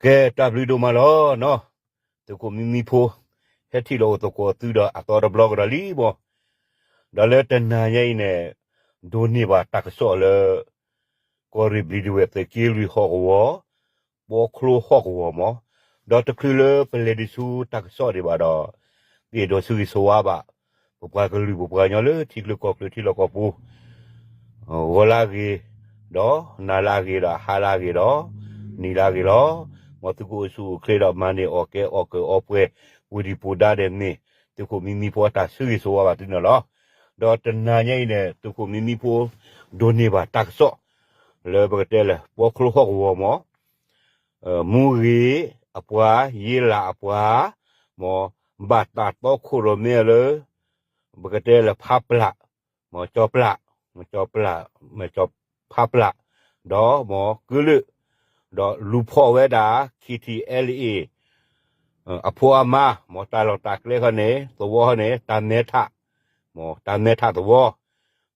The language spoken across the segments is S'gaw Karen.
ကဲတၢ်ဘျုးဒိၣ်မးလီၤနီၤ, သုးခိၣ်မံမံဖိ ဟဲထံၣ်လိာ်အိၣ်သကိးသုဒီးအသီတဘျီကဒီးလံမး, ဒီးလၢတနၤညါအံၤန့ၣ် ဒိးန့ၢ်ဘၣ်တၢ်ကစီၣ်လၢ ကီၢ်ရ့ၣ်ဘျံးဒဝဲၢ်သုးက့လွံၢ်ဟီၣ်ကဝီၤ, ပီချိဟီၣ်ကဝီၤမး, ဒီးတချုးလၢပလဲၤဒံးဆူတၢ်ကစီၣ်ဒံးဘၣ်ဒီး ပအဲၣ်ဒိးဆၢဂ့ၤဆၢဝါဘၣ် ပပှၤကလုာ်ပပှၤကညီလၢထံချၢကီၢ်ချၢထံလီၢ်ကီၢ်ပူၤ ဂီၤလၢအဂ့ၤ, ဒီးနၤလၢအဂ့ၤဒီးဟါလၢအဂ့ၤဒီး နံၤလၢအဂ့ၤလီၤ. မ်သုကအိၣ်ဆူၣ်အိၣ်ချ့ဒီးမၤန့ၢ်အီၣ်ကဲအီၣ်ကၢအီပှဲၤ ပူၤဒံးပူၤဒါဒဲးမ့ၢ် သုးခိၣ်မံမံဖိအတၢ်ဆၢဂ့ၤဆၢဝါဘၣ်သုန့ၣ်လီၤ. ဒီးတနၤညါအံၤန့ၣ် သုးခိၣ်မံမံဖိ ဒိးန့ၢ်ဘၣ်တၢ်ကစီၣ် လၢပကတဲလၢ ပီချိဟီၣ်ကဝီၤမး မူဂ့ၤအပှၤ ယ့လးအပှၤ မ်ဘၣ်တၢ်တီခိၣ်ရိၣ်မဲအီၤလၢ ပကတဲလၢဖးပျၢ်, မ်ကၠီပျၢ်, မ်ကၠီပျၢ်, မ်ကၠီဖးပျၢ်, ဒီးမ်ကုလၢၢ်, ဒီးလူၤဖီၣ်ဝဲဒၣ် KTLA အဖိအမါ, မ်တၢ်လီၢ်တၢ်ကျဲခီန့ၣ် သဝီခီန့ၣ် တၢ်မဲထး, မ်တၢ်မဲထးသဝီ,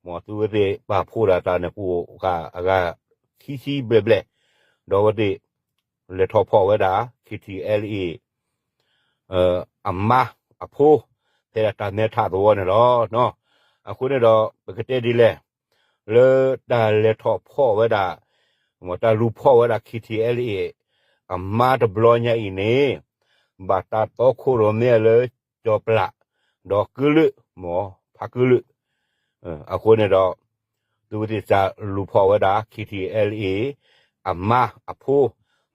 မ်သုဝဲသ့ၣ်ပာ်ဖှိၣ်ဒၣ်တၢ်န့ၣ် ကအိၣ်ဃာ်အဂၤခံဆံဘျဲၣ်ဘျဲၣ်, ဒီးဝဲသ့ၣ် လဲၤထီၣ်ဖီၣ်ဝဲဒၣ် KTLA အမါအဖိ, ဖဲဒၣ်တၢ်မဲထးသဝီန့ၣ်လီၤ. အဃိန့ၣ်ဒီး ပကတဲဒ်လဲၣ်, လၢတၢ်လဲၤထီၣ်ဖီၣ်ဝဲဒၣ်, မ်တၢ်လူၤဖီၣ်ဝဲဒၣ် KTLA အမါတဘျီညါအံၤန့ၣ်, ဘၣ်တၢ်တီခိၣ်ရိၣ်မဲအီၤလၢ ကၠီပျၢ်, ဒီးကုလၢၢ်, မ်ဖးကုလၢၢ်, အဃိန့ၣ်ဒီး သုဝဲသ့ၣ်စးလူၤဖီၣ်ဝဲဒၣ် KTLA အမါအဖိ,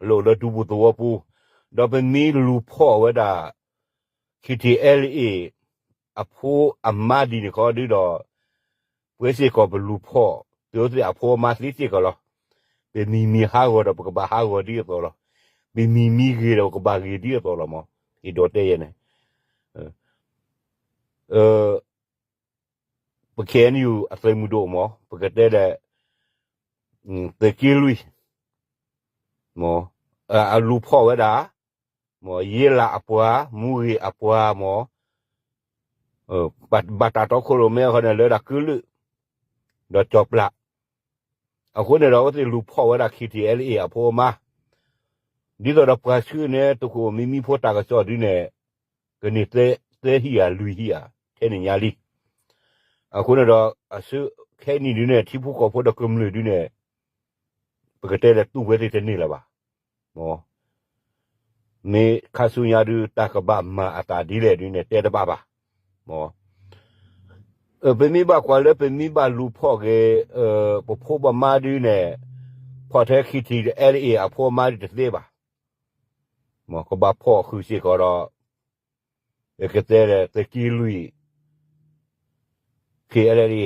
လၢအိၣ်လၢဒူပူၤသဝီပူၤ, ဒီးပမ့ၢ်လူၤဖီၣ်ဝဲဒၣ် KTLA အဖိအမါဒ်န့ၣ်ခီဒုဒီး, ပဝဲစ့ၢ်ကီးပလူၤဖီၣ် သုဝဲသ့ၣ်အဖိအမါသ့စ့ၢ်ကီးလီၤ. ပမံၤမံၤဟးဂီၤဒီးပကဘၣ်ဟးဂီၤဒ်အသိးလီၤ. ပမံၤမံၤဂ့ၤဒီးပကဘၣ်ဂ့ၤဒ်အသိးလီၤမး, အဲၣ်ဒိးတဲယဲန့ၣ် ပ KNU အသုးမုၢ်ဒိၣ်မး ပကတဲဒီး သုးက့လွံၢ်, မ်အလူၤဖီၣ်ဝဲဒၣ်, မ်ယ့လးအပှၤ, မူဂ့ၤအပှၤ, မ် ဘၣ်တၢ်တီခိၣ်ရိၣ်မဲအဃိန့ၣ် လၢဒၣ်ကုလၢၢ်, ဒီးကၠီပျၢ်, အဃိန့ၣ်ဒီးအဝဲသ့ၣ်လူၤဖီၣ်ဝဲဒၣ် KTLA အဖိအမါ, ဒ်သိးဒီးပှၤဆှၢန့ၢ်သုးခိၣ်မံမံဖိတၢ်ကစီၣ်ဒုန့ၣ်, ကန့ၢ်သၢဟံၣ်ဧါလွံၢ်ဟံၣ်ဧါ, ထဲန့ၣ်ညါလံ. အဃိန့ၣ်ဒီး အဆၢခဲအံၤဒုန့ၣ် ထံဖိကီၢ်ဖိဒီးကမျၢၢ်ဒုန့ၣ်, ပကတဲဒီးတူၢ်ဝဲသ့ၣ်တန့ၢ်လၢၤဘၣ်. မ် မ့ၢ်ခါဆူညါဒု တၢ်ကဘၣ်မၤအသးဒ်လဲၣ်ဒုန့ၣ် တဲတဘၣ်ဘၣ်. မ် ပမ့ၢ်ဘၣ်ကွၢ်လၢပမ့ၢ်ဘၣ်လူၤဖီၣ်က့ၤ ပဖိပမါဒုန့ၣ်, ဖီၣ်ထဲ KTLA အဖိအမါဒုတသ့ဘၣ်. မ်ကဘၣ်ဖီၣ်ဃုာ်စ့ၢ်ကီးဒီး ကတဲဒီးသုးက့လွံၢ် KTLA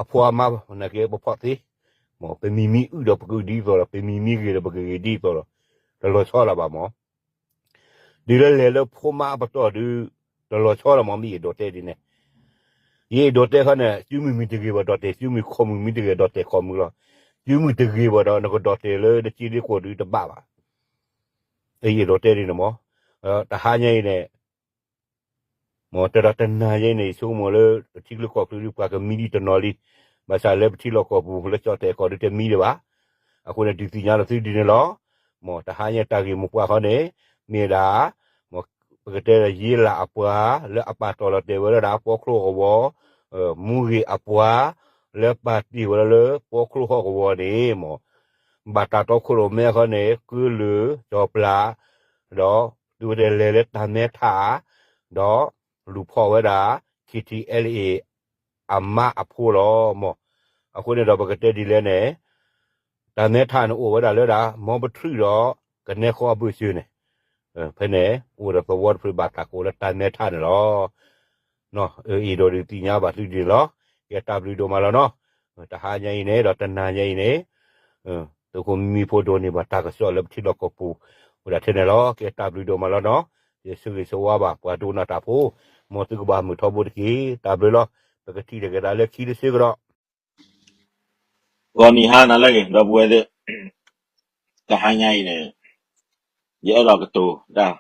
အဖိအမါနာ်က့ပဖီၣ်သ့, မ်ပမံၤမံၤအုၣ်ဒီးပကအုၣ်ဒ်သိးဒီး ပမံၤမံၤဂ့ၤဒီးပကဂ့ၤဒ်သိးဒီး တလီၤဆီလၢၤဘၣ်မး. ဒုးလၢလဲၤလၢဖိမါအပတီၢ်ဒုး တလီၤဆီလၢၤမး မ့ၢ်ယအဲၣ်ဒိးတဲဒ်န့ၣ်. ယအဲၣ်ဒိးတဲခီန့ၣ် စုမုၢ်မံၤတဂ့ၤဘၣ်ဒီးတဲ, စုမုၢ်ခိၣ်မုၢ်မံၤတဂ့ၤဒီးတဲခိၣ်မုၢ်လီၤ. စုမုၢ်တဂ့ၤဘၣ်ဒီး နကဒီးတဲလၢနစ့ဒ့ခိၣ်ဒုးတဘၣ်ဘၣ်. ယအဲၣ်ဒိးတဲဒ်န့ၣ်မး, တဟါညါအံၤန့ၣ် မ်တဒီးတနၤညါအံၤန့ၣ် ယဆိကမိၣ်လၢ ထံချၢကီၢ်ချၢဒုး ပှၤကမံဒံးတနီၤလံ. ဘၣ်ဆၣ်လၢပထံလီၢ်ကီၢ်ပူၤ လၢကၠီၣ်တဲာ်ကီၢ်ဒုးတမံဒံးဘၣ်. အဃိန့ၣ် ဒုးသ့ၣ်ညါလီၤသုဒ်န့ၣ်လီၤ. မ်တဟါညါတၢ်ဂ့ၢ်မိၢ်ပှၢ်ခီန့ၣ် မ့ၢ်ဒၣ် မ်ပကတဲဒီးယ့လးအပှၤ လၢအပာ်တီၢ်လီၤတဲာ်ဝဲဒၣ် ပီချိကဝီၤ, မူဂ့ၤအပှၤ လၢပာ်တ့ၢ်ဝဲဒၣ်လၢပီချိဟီၣ်ကဝီၤန့ၣ် မ် ဘၣ်တၢ်တီခိၣ်ရိၣ်မဲခီန့ၣ် ကုလၢၢ်ကၠီပျၢ် ဒီး သုဝဲတဲလဲၤလၢတၢ်မဲထး ဒီးလူၤဖီၣ်ဝဲဒၣ် KTLA အမါအဖိလီၤ. မ် အဃိန့ၣ်ဒီးပကတဲဒ်လဲၣ်န့ၣ် တၢ်မဲထးန့ၣ်အိၣ်ဝဲဒၣ်လၢဒၣ် မီပထြံၣ်ဒီး ကနဲဃီအဘၢၣ်စၢၤန့ၣ်, ဖဲန့ၣ် အိၣ်ဒီးသဝီတဖျၢၣ်ဘၣ်တၢ်ကိးလၢတၢ်မဲထးန့ၣ်လီၤ. အံၤဒီးဒုးသ့ၣ်ညါဘၣ်သုဒ်န့ၣ်လီၤ. ကဲတၢ်ဘျုးဒိၣ်မးလီၤနီၤ. တဟါညါအံၤန့ၣ် ဒီးတနၤညါအံၤန့ၣ် သုးခိၣ်မံမံဖိဒိးန့ၢ်ဘၣ်တၢ်ကစီၣ်လၢပထံလီၢ်ကီၢ်ပူၤ အိၣ်ဒၣ်ထဲန့ၣ်လီၤ. ကဲတၢ်ဘျုးဒိၣ်မးလီၤနီၤ. ယဆၢဂ့ၤဆၢဝါဘၣ်ပှၤဒိကနၣ်တၢ်ဖိ, မ်သုကဘၣ်မုာ်ထီဘိတက့ၢ်. တၢ်ဘျုးလီၤ. ပကထံၣ်လိာ်က့ၤသးလၢခံတစုကဒီး ဂီၤနံၤဟါနၤလၢအဂ့ၤ ဒီပုၢ်ဝဲၢ်သ့ၣ်, တဟါညါအံၤန့ၣ် ယအဲၣ်ဒိးကတိၤတၢ်,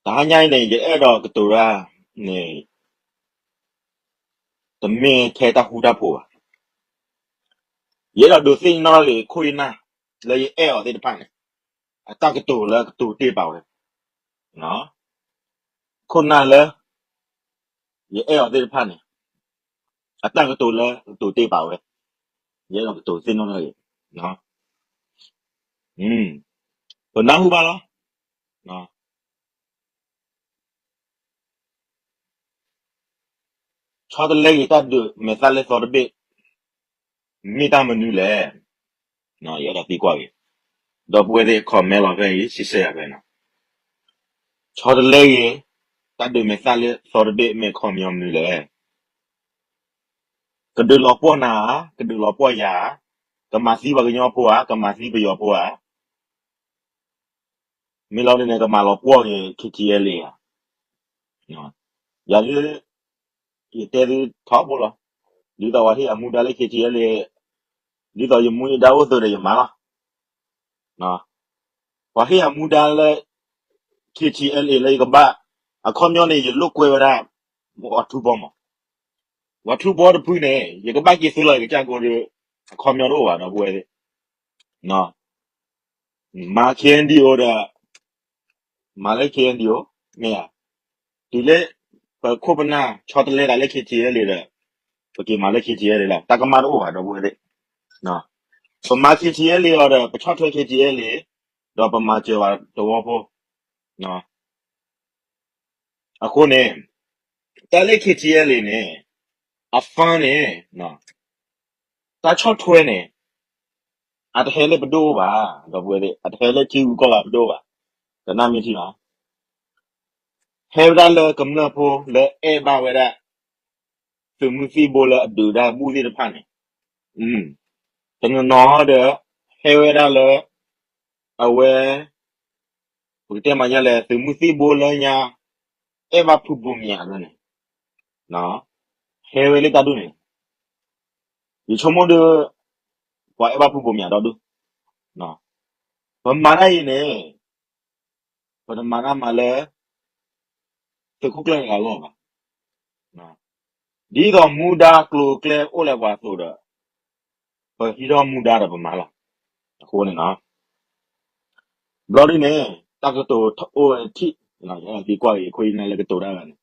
တဟါညါအံၤန့ၣ် ယအဲၣ်ဒိးကတိၤတၢ်န့ၣ် တမ့ၢ်ထဲတၢ်ဃူတၢ်ဖိးဘၣ်. ယအဲၣ်ဒိးဒုးသ့ၣ်နီၣ်ထီၣ်က့ၤခိၣ်ယနၢ် လၢယအဲၣ်အီၤသ့ၣ်တဖၣ်န့ၣ်, အတၢ်ကတိၤလၢကတိၤတ့ၢ်ပာ်ဝဲ, ခိၣ်နၢ်လၢ ယအဲၣ်အီၤသ့ၣ်တဖၣ်န့ၣ် အတၢ်ကတိၤလၢကတိၤတ့ၢ်ပာ်ဝဲ, ယအဲၣ်ဒိးကတိၤသ့ၣ်နီၣ်ထီၣ်က့ၤ, ပနၢ်ဟူဘၣ်လီၤ. ဆီတလဲက့ၤတၢ်ဒုးမဲာ်သၣ်လၢသီတဘ့ၣ် မ့ၢ်တၢ်မနုၤလဲၣ်. ယအဲၣ်ဒိးသံကွၢ်က့ၤ, ဒီပုၢ်ဝဲၢ်သ့ၣ် comment လီၤဖဲအံၤ စံးဆၢယၤဖဲနီၤ, ဆီတလဲက့ၤ တၢ်ဒုးမဲာ်သၣ်လၢသီတဘ့ၣ် မ့ၢ်အခီပညီမနုၤလဲၣ်. ကဒုးလီၤပှီၢ်နၤဧါ, ကဒုးလီၤပှီၢ်ယၤဧါ, ကမၤသံပှၤကညီဖိဧါ, ကမၤသံပယီၤဖိဧါ, မ့ၢ်လီၤန့ၣ်န့ၣ် ကမၤလီၤပှီၢ်က့ၤ K T L A ဧါ. ယၤဒ် ယတဲသုထီဘိလီၤ, ဒ်သိးပှၤဟ့ၣ်ယၤမူဒါလၢ K T L A, ဒ်သိးယမူယဒါအိၣ်သုးဒီးယမၤလီၤ. ပှၤဟ့ၣ်ယၤမူဒါလၢ K T L A လၢယကဘၣ်, အခီပညီန့ၣ် ယလိာ်ကွဲဝဲဒၣ် ဝၤထူဘီမး, ဝၤထူဘီတဖုန့ၣ် ယကဘၣ်က့ၤသုးလီၤယကစၢ်ကိဒီး အခီပညီတအိၣ်ဘၣ် ဒီပုၢ်ဝဲၢ်သ့ၣ်, မၤ K N D O ဒီး မၤလၢ K N D O မ့ၢ်ဧါ, တုၤလၢ ပခိၣ်ပနၢ်ဆီတလဲသးလၢ K T L A ဒီး ပက့ၤမၤလၢ K T L A လီၤ, တၢ်ကမၣ်တအိၣ်ဘၣ် ဒီပုၢ်ဝဲၢ်သ့ၣ်, ပမၤ K T L A အီၤဒီး ပဆီၣ်ထွဲ K T L A ဒီးပမၤစၢၤဘၣ်သဝီဖိ, အဃိန့ၣ် တၢ်လၢ K T L A န့ၣ် အ fund န့ၣ် တၢ်ဆီၣ်ထွဲန့ၣ် အတဟဲလၢပဒိၣ်အိၣ်ဘၣ်, ဒီပုၢ်ဝဲၢ်သ့ၣ်, အတဟဲလၢထံဂုၤကီၢ်ဂၤပဒိၣ်ဘၣ်, ကနၣ်မ့ၢ်ထံလီၤ, ဟဲဝဲဒၣ်လၢကမျၢၢ်ဖိလၢအဲၣ်ဘၣ်ဝဲဒၣ် သုးမုၢ်သံၣ်ဘိလၢအဒုးတၢ်ဘူၣ်သ့ၣ်တဖၣ်န့ၣ်, တနီၤနီၤဒီး ဟဲဝဲဒၣ်လၢ အဝဲ ပကတဲမ့ၢ်ညါလဲၣ် သုးမုၢ်သံၣ်ဘိလၢညါ အဲၣ်ဘၣ်ဖုဘိမၠးန့ၣ်, ဟဲဝဲလၢတၢ်ဒိၣ်န့ၣ်, ယဆိကမိၣ်ဒီး ပှၤအဲၣ်ဘၣ်ဖုဘိမၠးဒီဒူၣ်, ပမၤတၢ်အံၤန့ၣ် ပတမၤတၢ်မၤလၢ သုးခိၣ်ကျၢၢ်တဂၤအဂီၢ်ဘၣ်, ဒ်သိးမူဒါကျိၤကျဲအိၣ်လၢပှၤအသိးဒီး ပဟံးထီၣ်မူဒါဒီးပမၤလီၤ, အဃိန့ၣ် ဘျီဒ်န့ၣ် တၢ်ကတိၤအိၣ်ဝဲထံၣ်, ယသံကွၢ်အံၤ ယခိၣ်ယနၢ်လၢကတိၤတၢ်ဂၤန့ၣ်,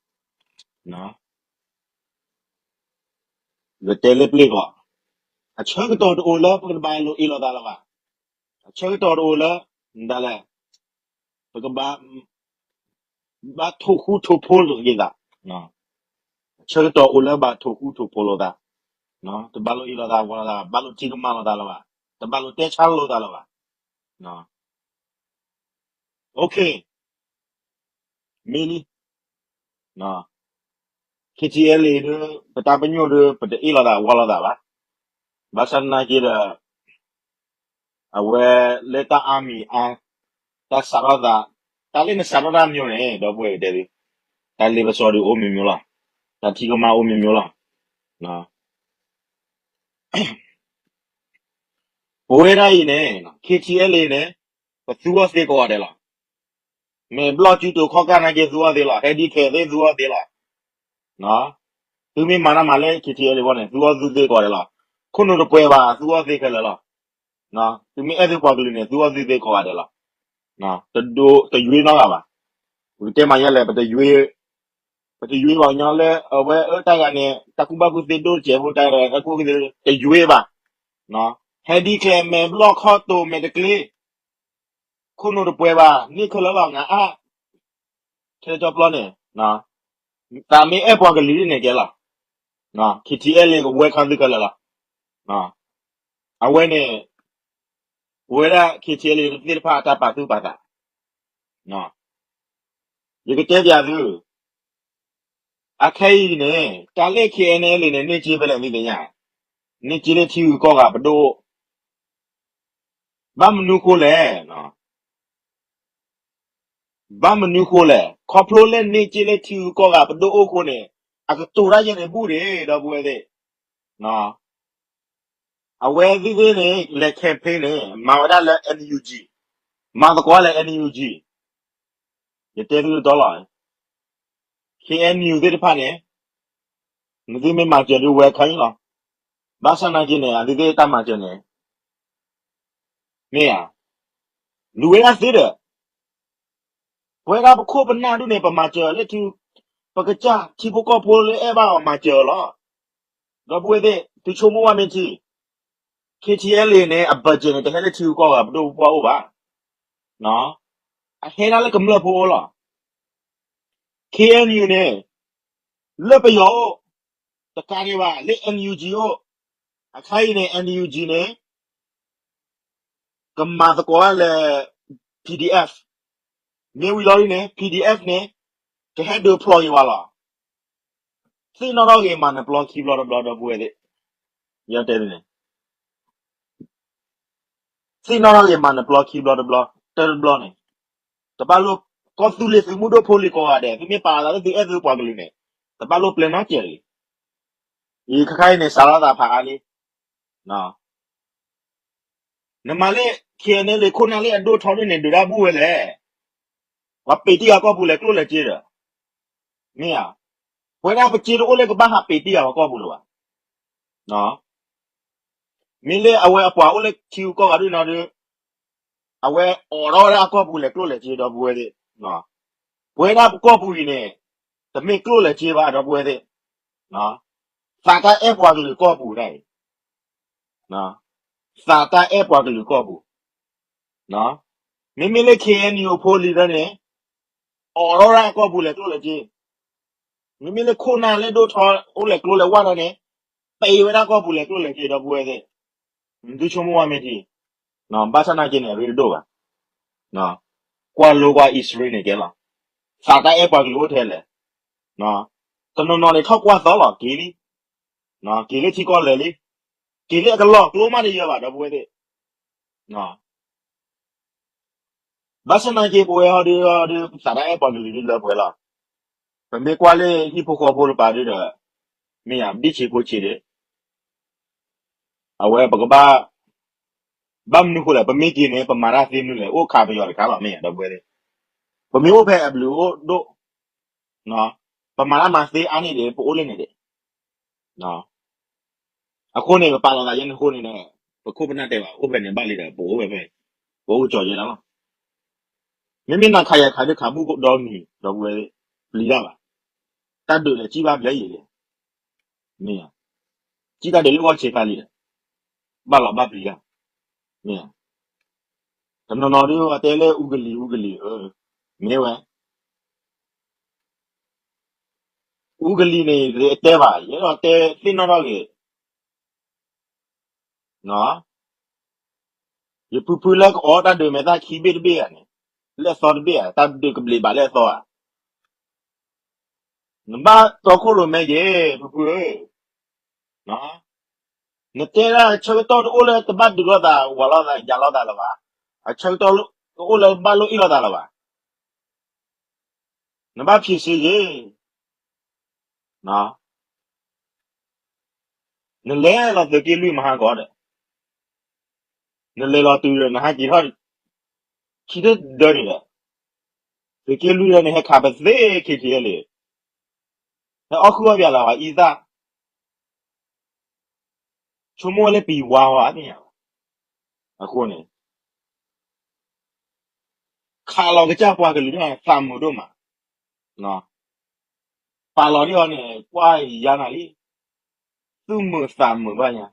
ယတဲလၢပျ့ၢ်ဂီၤ, အဆၢကတီၢ်တအိၣ်လၢပကဘၣ်လိာ်အ့ၣ်လိာ်သးလၢၤဘၣ်, အဆၢကတီၢ်တအိၣ်လၢ ဒ်လဲၣ်, ပကဘၣ် ဘၣ်ထိၣ်ဃူထိၣ်ဖိးလိာ်သး, အဆၢကတီၢ်အိၣ်လၢဘၣ်ထိၣ်ဃူထိၣ်ဖိးလိာ်သး, တဘၣ်လိာ်အ့ၣ်လိာ်သးဝီလိာ်သး, ဘၣ်လိာ်ထံကမၣ်လိာ်သးလၢၤဘၣ်, တဘၣ်လိာ်တဲဆါလိာ်သးလၢၤဘၣ်, မ့ၢ်လံ, K T L A ဒီး ပတၢ်ပညိၣ်ဒီး ပတအ့ၣ်လိာ်သးဝီလိာ်သးဘၣ်, ဘၣ်ဆၣ်သနာ်က့ဒီး အဝဲလၢတၢ်အါမံၤအါ, တၢ်စးထီၣ်သး, တၢ်လၢနစးထီၣ်တၢ်မံၤန့ၣ် ဒီပုၢ်ဝဲၢ်ကတဲသု, တၢ်လ့ပစီဒီးအိၣ်မံၤမံၤလီၤ, တၢ်ထံကမၣ်အိၣ်မံၤမံၤလီၤ, ပဝဲဒၣ်အံၤန့ၣ် K T L A န့ၣ် ပသူအီၤသ့ကိးဂၤဒဲးလီၤ, မဲာ်ဘျီၣ်စုတိၤခီၣ်ကၢ်နာ်က့သူအီၤသ့လီၤ, ဟဲဒ်ခဲသ့ၣ်သူအီၤသ့လီၤ, သုမ့ၢ်မၤတၢ်မၤလၢ K T L A အဂီၢ်န့ၣ် သူအီၤသူသ့ကိးဂၤဒဲးလီၤ, ခိၣ်နူာ်တပှဲၤဘၣ် သူအီၤသ့ခဲလၢာ်လီၤ, သုမ့ၢ်အဲၣ်သုပှၤကလုာ်န့ၣ် သူအီၤသူသ့ကိးဂၤဒဲးလီၤ, တဒိးတယွ့နီတဂၤဘၣ်, ပကတဲမ့ၢ်ညါလဲၣ် ပတယွ့, ပတယွ့ဘၣ်ညီလၢအဝဲအၢတၢ်ဂၤန့ၣ် တၢ်ကူၣ်ဘၣ်ကူၣ်သ့ဒိၣ်တစဲးဖိတၢ်ဂၤ တၢ်ကူၣ်ဘၣ်ကူၣ်သ့တယွ့ဘၣ်, ဟဲဒ်ခဲမဲာ်ဘျီၣ်ခီၣ်တိၤမဲာ်တကျ့ ခိၣ်နူာ်တပှဲၤဘၣ် န့ၢ်ခဲလၢာ်လီၤ နအါ, ထဲတပျီန့ၣ်, သးမ့ၢ်အဲၣ်ပှၤကလုာ်ဒ်န့ၣ်ကဲလီၤ, K T L A ကဝဲခါသုခဲလၢာ်လီၤ, အဝဲန့ၣ်, ပဝဲဒၣ် K T L A သ့ၣ်တဖၣ်အတၢ်ပာ်သူၣ်ပာ်သး, ယကတဲပျးသု, အခဲအံၤန့ၣ် တၢ်လၢ K N L A န့ၣ် န့ၢ်စ့ဖဲလဲၣ်မ့ၢ်သ့ၣ်ညါ, န့ၢ်စ့လၢထံဂုၤကီၢ်ဂၤပဒိၣ် ဘၣ်မနုၤဃိလဲၣ်, ဘၣ်မနုၤဃိလဲၣ်, ခီဖျိလၢန့ၢ်စ့လၢထံဂုၤကီၢ်ဂၤပဒိၣ်အိၣ်ဃိန့ၣ်, အကတိၤတၢ်ယဲန့ၣ်ဘူၣ်န့ၣ် ဒီပုၢ်ဝဲၢ်သ့ၣ်, အဝဲသ့ၣ်သ့ၣ်န့ၣ် လဲၤ campaign န့ၣ် မၤဝဲဒၣ်လၢ N U G, မၤသကိးလၢ N U G, ယတဲသုတီလီၤ, K N U သ့ၣ်တဖၣ်န့ၣ်, နသုမ့ၢ်မၤစၢၤဒုးဝဲခါအံၤလီၤ, ဘၣ်ဆၣ်နာ်က့န့ၣ် အသုသ့ၣ်တၢ်မၤစၢၤန့ၣ်, မ့ၢ်ဧါ, လူၤဝဲဒၣ်သ့ဒီး ပဝဲဒၣ်ပခိၣ်ပနၢ်ဒုန့ၣ် ပမၤစၢၤလၢထံ, ပကစၢ်ထံဖိကီၢ်ဖိလၢအဲၣ်ဘၣ်အီၤမၤစၢၤအီၤလီၤ. ဒီပုၢ်ဝဲၢ်သ့ၣ် သုဆိကမိၣ်ဝဲမ့ၢ်ထံ, ခ့ထံအဲလ့န့ၣ် အ budget န့ၣ် တဟဲလၢထံဂုၤကီၢ်ဂၤပဒိၣ်ပပှၢ်အိၣ်ဘၣ်, အဟဲဒၣ်လၢကမျၢၢ်ဖိအိၣ်လီၤ. ခ့အဲၣ်ယူၣ်န့ၣ် လၢပယီၤအိၣ်, တကးဒံးဘၣ် လၢ NUG အိၣ်, အခါအံၤန့ၣ် NUG န့ၣ် ကမၤသကိးဝဲလၢ PDF, မ့ၢ်ဝံၤလီၤဒ်န့ၣ် PDF န့ၣ် ကဟဲဒုးဖျိးယံၤဝဲလီၤ. သ့ၣ်နီၣ်ထီၣ်ဂ့ၤမၤနပျီခံဘျီတဘျီ ဒီပုၢ်ဝဲၢ်သ့ၣ်, ယတဲန့ၣ် သ့ၣ်နီၣ်ထီၣ်ဂ့ၤမၤနပျီခံဘျီတဘျီ, တဘျီန့ၣ် တဘၣ်လိၣ်, ကီၢ်သူလ့ၤသုးမုၢ်ဒိၣ်ဖိလံၤကိးဂၤဒဲး သုမ့ၢ်ပာ်လီၤသးလၢသုအဲၣ်သုပှၤကလုာ်န့ၣ် တဘၣ်လိၣ်ပျဲနီတစဲးလံ. အံၤခါခါအံၤန့ၣ် စးထီၣ်သးဖးအါလံ. နမၤလၢ ခ့အဲၣ်ယူၣ် ခိၣ်နၢ်လၢအဒိၣ်ထီဒ်န့ၣ် ဒုးတၢ်ဘူၣ်ဝဲလဲၣ်. ပှၤပ့းတံၢ်အကီၢ်ပူၤလဲၤကျိၣ်လဲၤစ့ဒီး, မ့ၢ်ဧါ, ပဝဲဒၣ်ပစ့တအိၣ်လၢကဘၣ်ဟးပ့းတံၢ်အကီၢ်ပူၤလၢၤဘၣ်. မ့ၢ်လၢအဝဲအပှၤအိၣ်လၢထံဂုၤကီၢ်ဂၤဒ်န့ၣ်ဒီး အဝဲအိးထီၣ်ဝဲဒၣ်အကီၢ်ပူၤလဲၤကျိၣ်လဲၤစ့ ဒီပုၢ်ဝဲၢ်သ့ၣ်, ပဝဲဒၣ်ပကီၢ်ပူၤအံၤန့ၣ် တမ့ၢ်ကျိၣ်လဲၤစ့ဘၣ် ဒီပုၢ်ဝဲၢ်သ့ၣ်, သးတၢ်အဲၣ်ပှၤကလုာ်ကီၢ်ပူၤဒၣ်အံၤ, သးတၢ်အဲၣ်ပှၤကလုာ်ကီၢ်ပူၤ, မ့မ့ၢ်လၢ ခ့အဲၣ်ယူၣ် ဖိလံၤဒီးန့ၣ် အိးထီၣ်ဝဲဒၣ်အကီၢ်ပူၤလဲၤကျိၣ်လဲၤစ့, မ့မ့ၢ်လၢခိၣ်နၢ်လၢဒိၣ်ထီအိၣ်လဲၤကျိလဲၤဝါဒီးန့ၣ် ပ့းဝဲဒၣ်ကီၢ်ပူၤလဲၤကျိလဲၤစ့ ဒီပုၢ်ဝဲၢ်သ့ၣ်, သုဆိကမိၣ်ဝဲမ့ၢ်ထံ, ဘၣ်ဆၣ်နာ်က့န့ၣ် အရ့တဒိၣ်ဘၣ်, ကွၢ်လိကွၢ်အံၣ်စရ့လးန့ၣ်ကဲလီၤ, သးတၢ်အဲၣ်ပှၤကလုာ်အိၣ်ထဲလဲၣ်, တနီၤနီၤန့ၣ်ထီၣ်ကွၢ်သီလီၤ က့ၤလံ, က့ၤလၢထံကီၢ်လဲၤလံ, က့ၤလၢအကလီၢ်ကျိမးတယၢၤဘၣ် ဒီပုၢ်ဝဲၢ်သ့ၣ် ဘၣ်ဆၣ်နာ်က့ ပဝဲဟီဒုး သးတၢ်အဲၣ်ပှၤကလုာ်ဒုးလၢပှဲၤလီၤ. ပမ့ၢ်ကွၢ်လၢဟံၣ်ဖိဃီဖိတပၤဒုးဒီး မ့ၢ်ယၤ ဘံၣ်ဆ့ဖိဆ့ဒီး အဝဲပကဘၣ် ဘၣ်မနုၤဃိလဲၣ် ပမ့ၢ်က့ၤန့ၣ် ပမၤတၢ်သ့မနုၤလဲၣ် အိၣ်ခးပယီၤတခါလီၤ မ့ၢ်ယၤ ဒီပုၢ်ဝဲၢ်သ့ၣ်, ပမ့ၢ်အိၣ်ဖဲအဘျုးအိၣ်ဒိၣ် ပမၤတၢ်မၤသ့အါန့ၢ်ဒံး ပအိၣ်လၢန့ၣ်ဒံး အဃိန့ၣ် ပပာ်လီၤသးယဲန့ၣ်အဃိန့ၣ်ဒီး ပခိၣ်ပနၢ်တဲဘၣ် အိၣ်ဖဲန့ၣ်ဘၣ်လံဒီး ပအိၣ်ဝဲဖဲ ပအိၣ်ကစီၤယဲဒၣ်လီၤ. မ့မ့ၢ်နၤခးယၤခးဒုးခးဘူၣ်ဒီနံၤ ဒီပုၢ်ဝဲၢ်သ့ၣ် ပျံၤတၢ်ဘၣ်, တၢ်ဒုးဒီးစံၣ်ဘၣ်ဘျဲယံၤလံ, မ့ၢ်, စံၣ်တၢ်ဒုးလၢဂီၢ်ဆ့ဖးလံဒီး ဘၣ်လီၤဘၣ်ပျံၤတၢ်, မ့ၢ်, တနီၤနီၤဒုးတဲလၢအူကလံၤ အူကလံၤ, မ့ၢ်ဝဲ အူကလံၤန့ၣ် ယတဲဘၣ် ယအဲၣ်ဒိးတဲသ့ၣ်နီၣ်ထီၣ်ဂ့ၤ, ယဖုဖုလၢကအီတၢ်ဒုးမဲာ်သၣ်ခံဘ့ၣ်တဘ့ၣ်ဧါန့ၣ်, လၢအသီတဘ့ၣ်ဧါ, တၢ်ဒုးကဘျံးဘၣ်လၢအသီဧါ, နဘၣ်တီခိၣ်ရိၣ်မဲက့ၤ ဖုဖုဧၢ, နတဲဒၣ်အဆၢကတီၢ်တအိၣ်လၢတဘၣ်ဒုးလိာ်သး ဝးလိာ်သး ယၤလိာ်သးလၢၤဘၣ်, အဆၢကတီၢ်တအိၣ်လၢဘၣ်လိၣ်အ့ၣ်လိာ်သးလၢၤဘၣ်, နဘၣ်ဖံးစ့ယ့ၤ နလဲၤလီၤသုးက့လွံၢ်မဟါကီးဒီး, နလဲၤလီၤတုၤဒီး နဟဲက့ၤထီၣ် ခံထၢၣ်ဒၢန့ၣ်ဒီး, သုးက့လွံၢ်ဒီးန့ၣ် ဟဲခးပသ့ ခ့ထံလံ, ဟဲအီၣ်ဃုအီၣ်ပၠးလၢၤဝဲအံသၣ်, ဆိကမိၣ်ဝဲလၢပံၤဝါဝဲသ့ၣ်ညါ, အဃိန့ၣ် ခးလီၤကစၢ်ပှၤကလုာ်ဒိၣ်သးမုာ်ဒိၣ်မး, ပာ်လီၤဒ်အီၤန့ၣ် ကွၢ်ယါနၤလံ, သူၣ်မုာ်သးမုာ်ဘၣ်ညါ,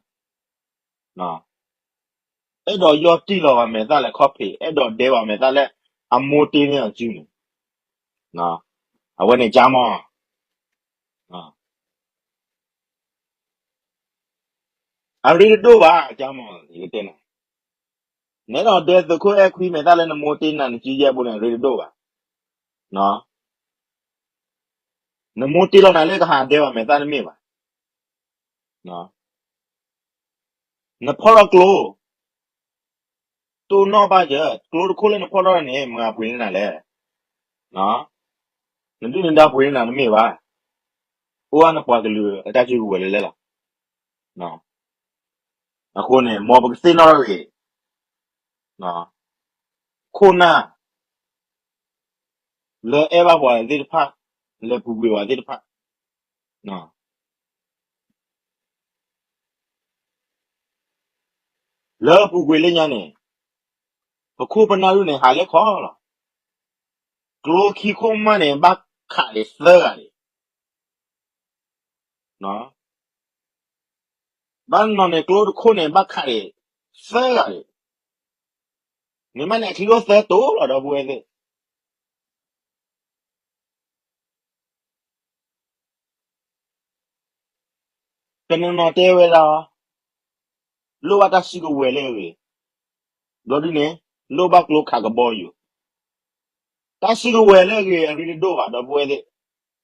အဲၣ်ဒိးယီၢ်တံၢ်လီၤဝဲမဲာ်သၣ်လဲၤခီဖံး, အဲၣ်ဒိးဒဲဝဲမဲာ်သၣ်လၢအမိၢ်တ့န့ၢ်အစုန့ၣ်, အဝဲန့ၣ်ကၠါမီၢ် အရ့တဒိၣ်ဘၣ် ကၠါမီၢ် ယကတဲနၤ, နအဲၣ်ဒိးဒဲသုးခိၣ်အဲၣ်ခွံမဲာ်သၣ်လၢနမိၢ်တ့နၤနစုယဲၢ်ဘိန့ၣ် အရ့တဒိၣ်ဘၣ်, နမိၢ်တ့လီၤနၤလၢကဟးဒဲဝဲမဲာ်သၣ်တမ့ၢ်ဘၣ်, နဖီၣ်ထီၣ်ကျိ တိၢ်နီၣ်ဘၣ်ယဲ, ကျိတခိၣ်လၢနဖီၣ်ထီၣ်န့ၣ် မၤပှ့ၤန့ၢ်နၤလဲၣ်, နဒုၣ်နဒါပှ့ၤန့ၢ်နၤတမ့ၢ်ဘၣ်, အိၣ်ဝဲနပှၤကလုာ်အတၢ်စုကဝဲၤလၢလဲၣ်လီၤ, အဃိန့ၣ် မ်ပကသ့ၣ်နီၣ်ထီၣ်ဂ့ၤ, ခိၣ်နၢ် လၢအဲၣ်ဘၣ်ပှၤသ့ၣ်တဖၣ်, လဲၤပူၤကွံာ်ပှၤသ့ၣ်တဖၣ်, လၢပူၤကွံာ်လၢညါန့ၣ်, ပခိၣ်ပနၢ်ဒုန့ၣ် ဟးလၢခီလီၤ. ကျိခံခိၣ်မးန့ၣ် ဘၣ်ခးဒံးသၢဂၤဒံး, ဘၣ်နီၤန့ၣ် ကျိတခိၣ်န့ၣ် ဘၣ်ခးဒံးသၢဂၤဒံး, မ့ၢ်မးန့ၣ် အချံအိၣ်သၢတိၤလီၤ ဒီပုၢ်ဝဲၢ်သ့ၣ်. တနီၤနီၤတဲဝဲဒၣ်, လိၣ်ဘၣ်တၢ်စုကဝဲၤလၢအဂ့ၤ, ဘျီဒုန့ၣ် လိၣ်ဘၣ်ကျိခးကဘီယူၤ, တၢ်စုကဝဲၤလၢအဂ့ၤအရ့တဒိၣ်ဘၣ် ဒီပုၢ်ဝဲၢ်သ့ၣ်,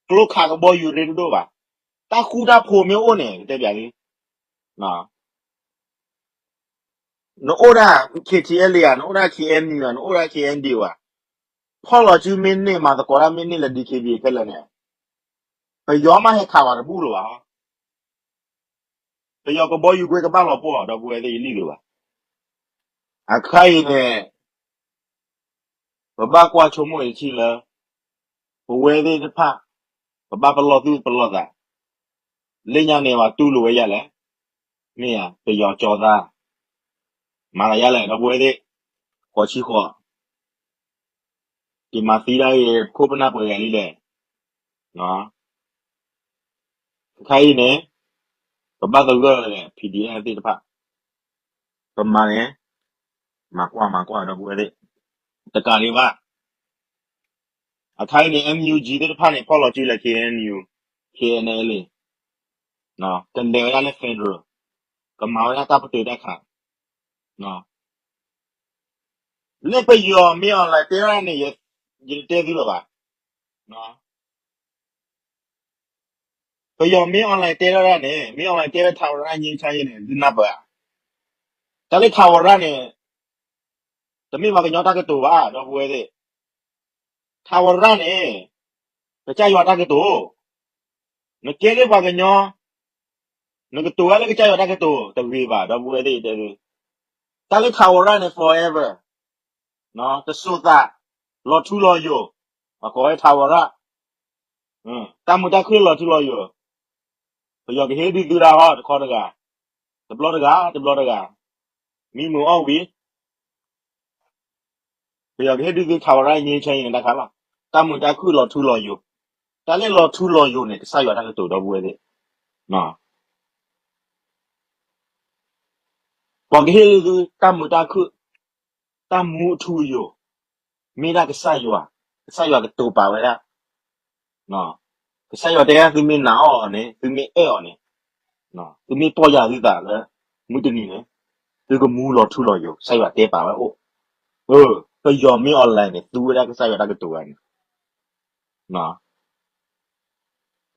ကျိခးကဘီယူၤရ့တဒိၣ်ဘၣ်, တၢ်ဃူတၢ်ဖိးမ့ၢ်အိၣ်န့ၣ် ကတဲပၠးလံ နအိၣ်ဒၣ် K T L ဧါ, နအိၣ်ဒၣ် K N U ဧါ, နအိၣ်ဒၣ် K N D O ဧါ, ဖီၣ်လီၤစုမ့ၢ်န့ၢ် မၤသကိးတၢ်မ့ၢ်န့ၢ်လၢ D K B A ခဲလၢာ်န့ၣ်, ပယီၤမးဟဲခးဝဲတဘူၣ်လၢၤဘၣ်, ပယီၤကဘီယူၤကွ့ကဘၣ်လီၤပှီၢ် ဒီပုၢ်ဝဲၢ်သ့ၣ် ယလံၣ်ဒိးဘၣ်. အခါအံၤန့ၣ် ပဘၣ်ကွၢ်ဆိကမိၣ်အံၤထံၣ်လၢ ပဝဲသ့ၣ်တဖၣ် ပဘၣ်ပလီၢ်သူၣ်ပလီၢ်သး, လၢညါန့ၣ် ပှၤတူၢ်လိာ်ဝဲယၤလဲၣ်, မ့ၢ်ဧါ, ပယီၤကၠီသး, မၤသးယၤလဲၣ် ဒီပုၢ်ဝဲၢ်သ့ၣ်, ဃိးဆံဃိး, က့ၤမၤသံဒၣ်ဂ့ၤ ခိၣ်ပနၢ်ပှဲၤဂၤလံလဲၣ်. အခါအံၤန့ၣ် ပဘၣ်သဂၢၢ်လဲၣ် P D F သ့ၣ်တဖၣ်, ပမၤန့ၣ် မၤကွၢ်မၤကွၢ် ဒီပုၢ်ဝဲၢ်သ့ၣ်, တကးဒံးဘၣ် အခါအံၤန့ၣ် N U G သ့ၣ်တဖၣ်န့ၣ် ဖီၣ်လီၤစုလၢ K N U, K N L A, ကလဲၤဝဲဒၣ်လၢ federal, ကမၤဝဲဒၣ်တၢ်ပတုာ်တၢ်ခး, လၢပယီၤမ့ၢ် online တဲဒၣ်န့ၣ် ယတတဲသုလၢၤဘၣ်. ပယီၤမ့ၢ် online တဲဒၣ်န့ၣ် မ့ၢ် online တဲဝဲ ထာဝရငြိမ်းချမ်းရေး န့ၣ် သုနၢ်ပၢၢ်ဧါ. တၢ်လၢ ထာဝရ န့ၣ် တမ့ၢ်ပှၤကညီတၢ်ကတိၤဘၣ် ဒီပုၢ်ဝဲၢ်သ့ၣ်, ထာဝရ န့ၣ် ကစၢ်ယွၤတၢ်ကတိၤ, နကဲလၢပှၤကညီ နကတိၤဝဲလၢကစၢ်ယွၤတၢ်ကတိၤ တဂ့ၤဘၣ် ဒီပုၢ်ဝဲၢ်သ့ၣ်တဲသု, တၢ်လၢ ထာဝရ န့ၣ် forever, တစိၤသး, လီၤထူလီၤယိာ်, ပှၤကိးဝဲ ထာဝရ, တၢ်မုာ်တၢ်ခုၣ်လီၤထူလီၤယိာ်, ပယီၤကဟ့ၣ်ဒုးသုဒၣ်ဟီ တခီတဂၤ, တဘျီတဂၤ တဘျီတဂၤ, မံမုာ်အီၣ်ဝံၤ ပယီၤကဟ့ၣ်ဒုးသု ထာဝရငြိမ်းချမ်းရေး န့ၣ် တၢ်ခါလီၤ, တၢ်မုာ်တၢ်ခုၣ်လီၤထူလီၤယိာ်, တၢ်လၢလီၤထူလီၤယိာ်န့ၣ် ကစၢ်ယွၤတၢ်ကတိၤ ဒီပုၢ်ဝဲၢ်သ့ၣ်, ပှၤကဟ့ၣ်ဒုးသု တၢ်မုာ်တၢ်ခုၣ်, တၢ်မူအထူအယိာ်, မ့ၢ်ဒၣ်ကစၢ်ယွၤ, ကစၢ်ယွၤကတိၤပာ်ဝဲဒၣ်, ကစၢ်ယွၤတဲဒၣ် သုမ့ၢ်နာ်အီၤန့ၣ် သုမ့ၢ်အဲၣ်အီၤန့ၣ်, သုမ့ၢ်ပီၢ်ယၢ်သုသးလၢ မုၢ်တနံၤန့ၣ် သုကမူလီၤထူလီၤယိာ် ကစၢ်ယွၤတဲပာ်ဝဲအိၣ်, ပယီၤမ့ၢ် online န့ၣ် သူဝဲဒၣ်ကစၢ်ယွၤတၢ်ကတိၤဝဲန့ၣ်,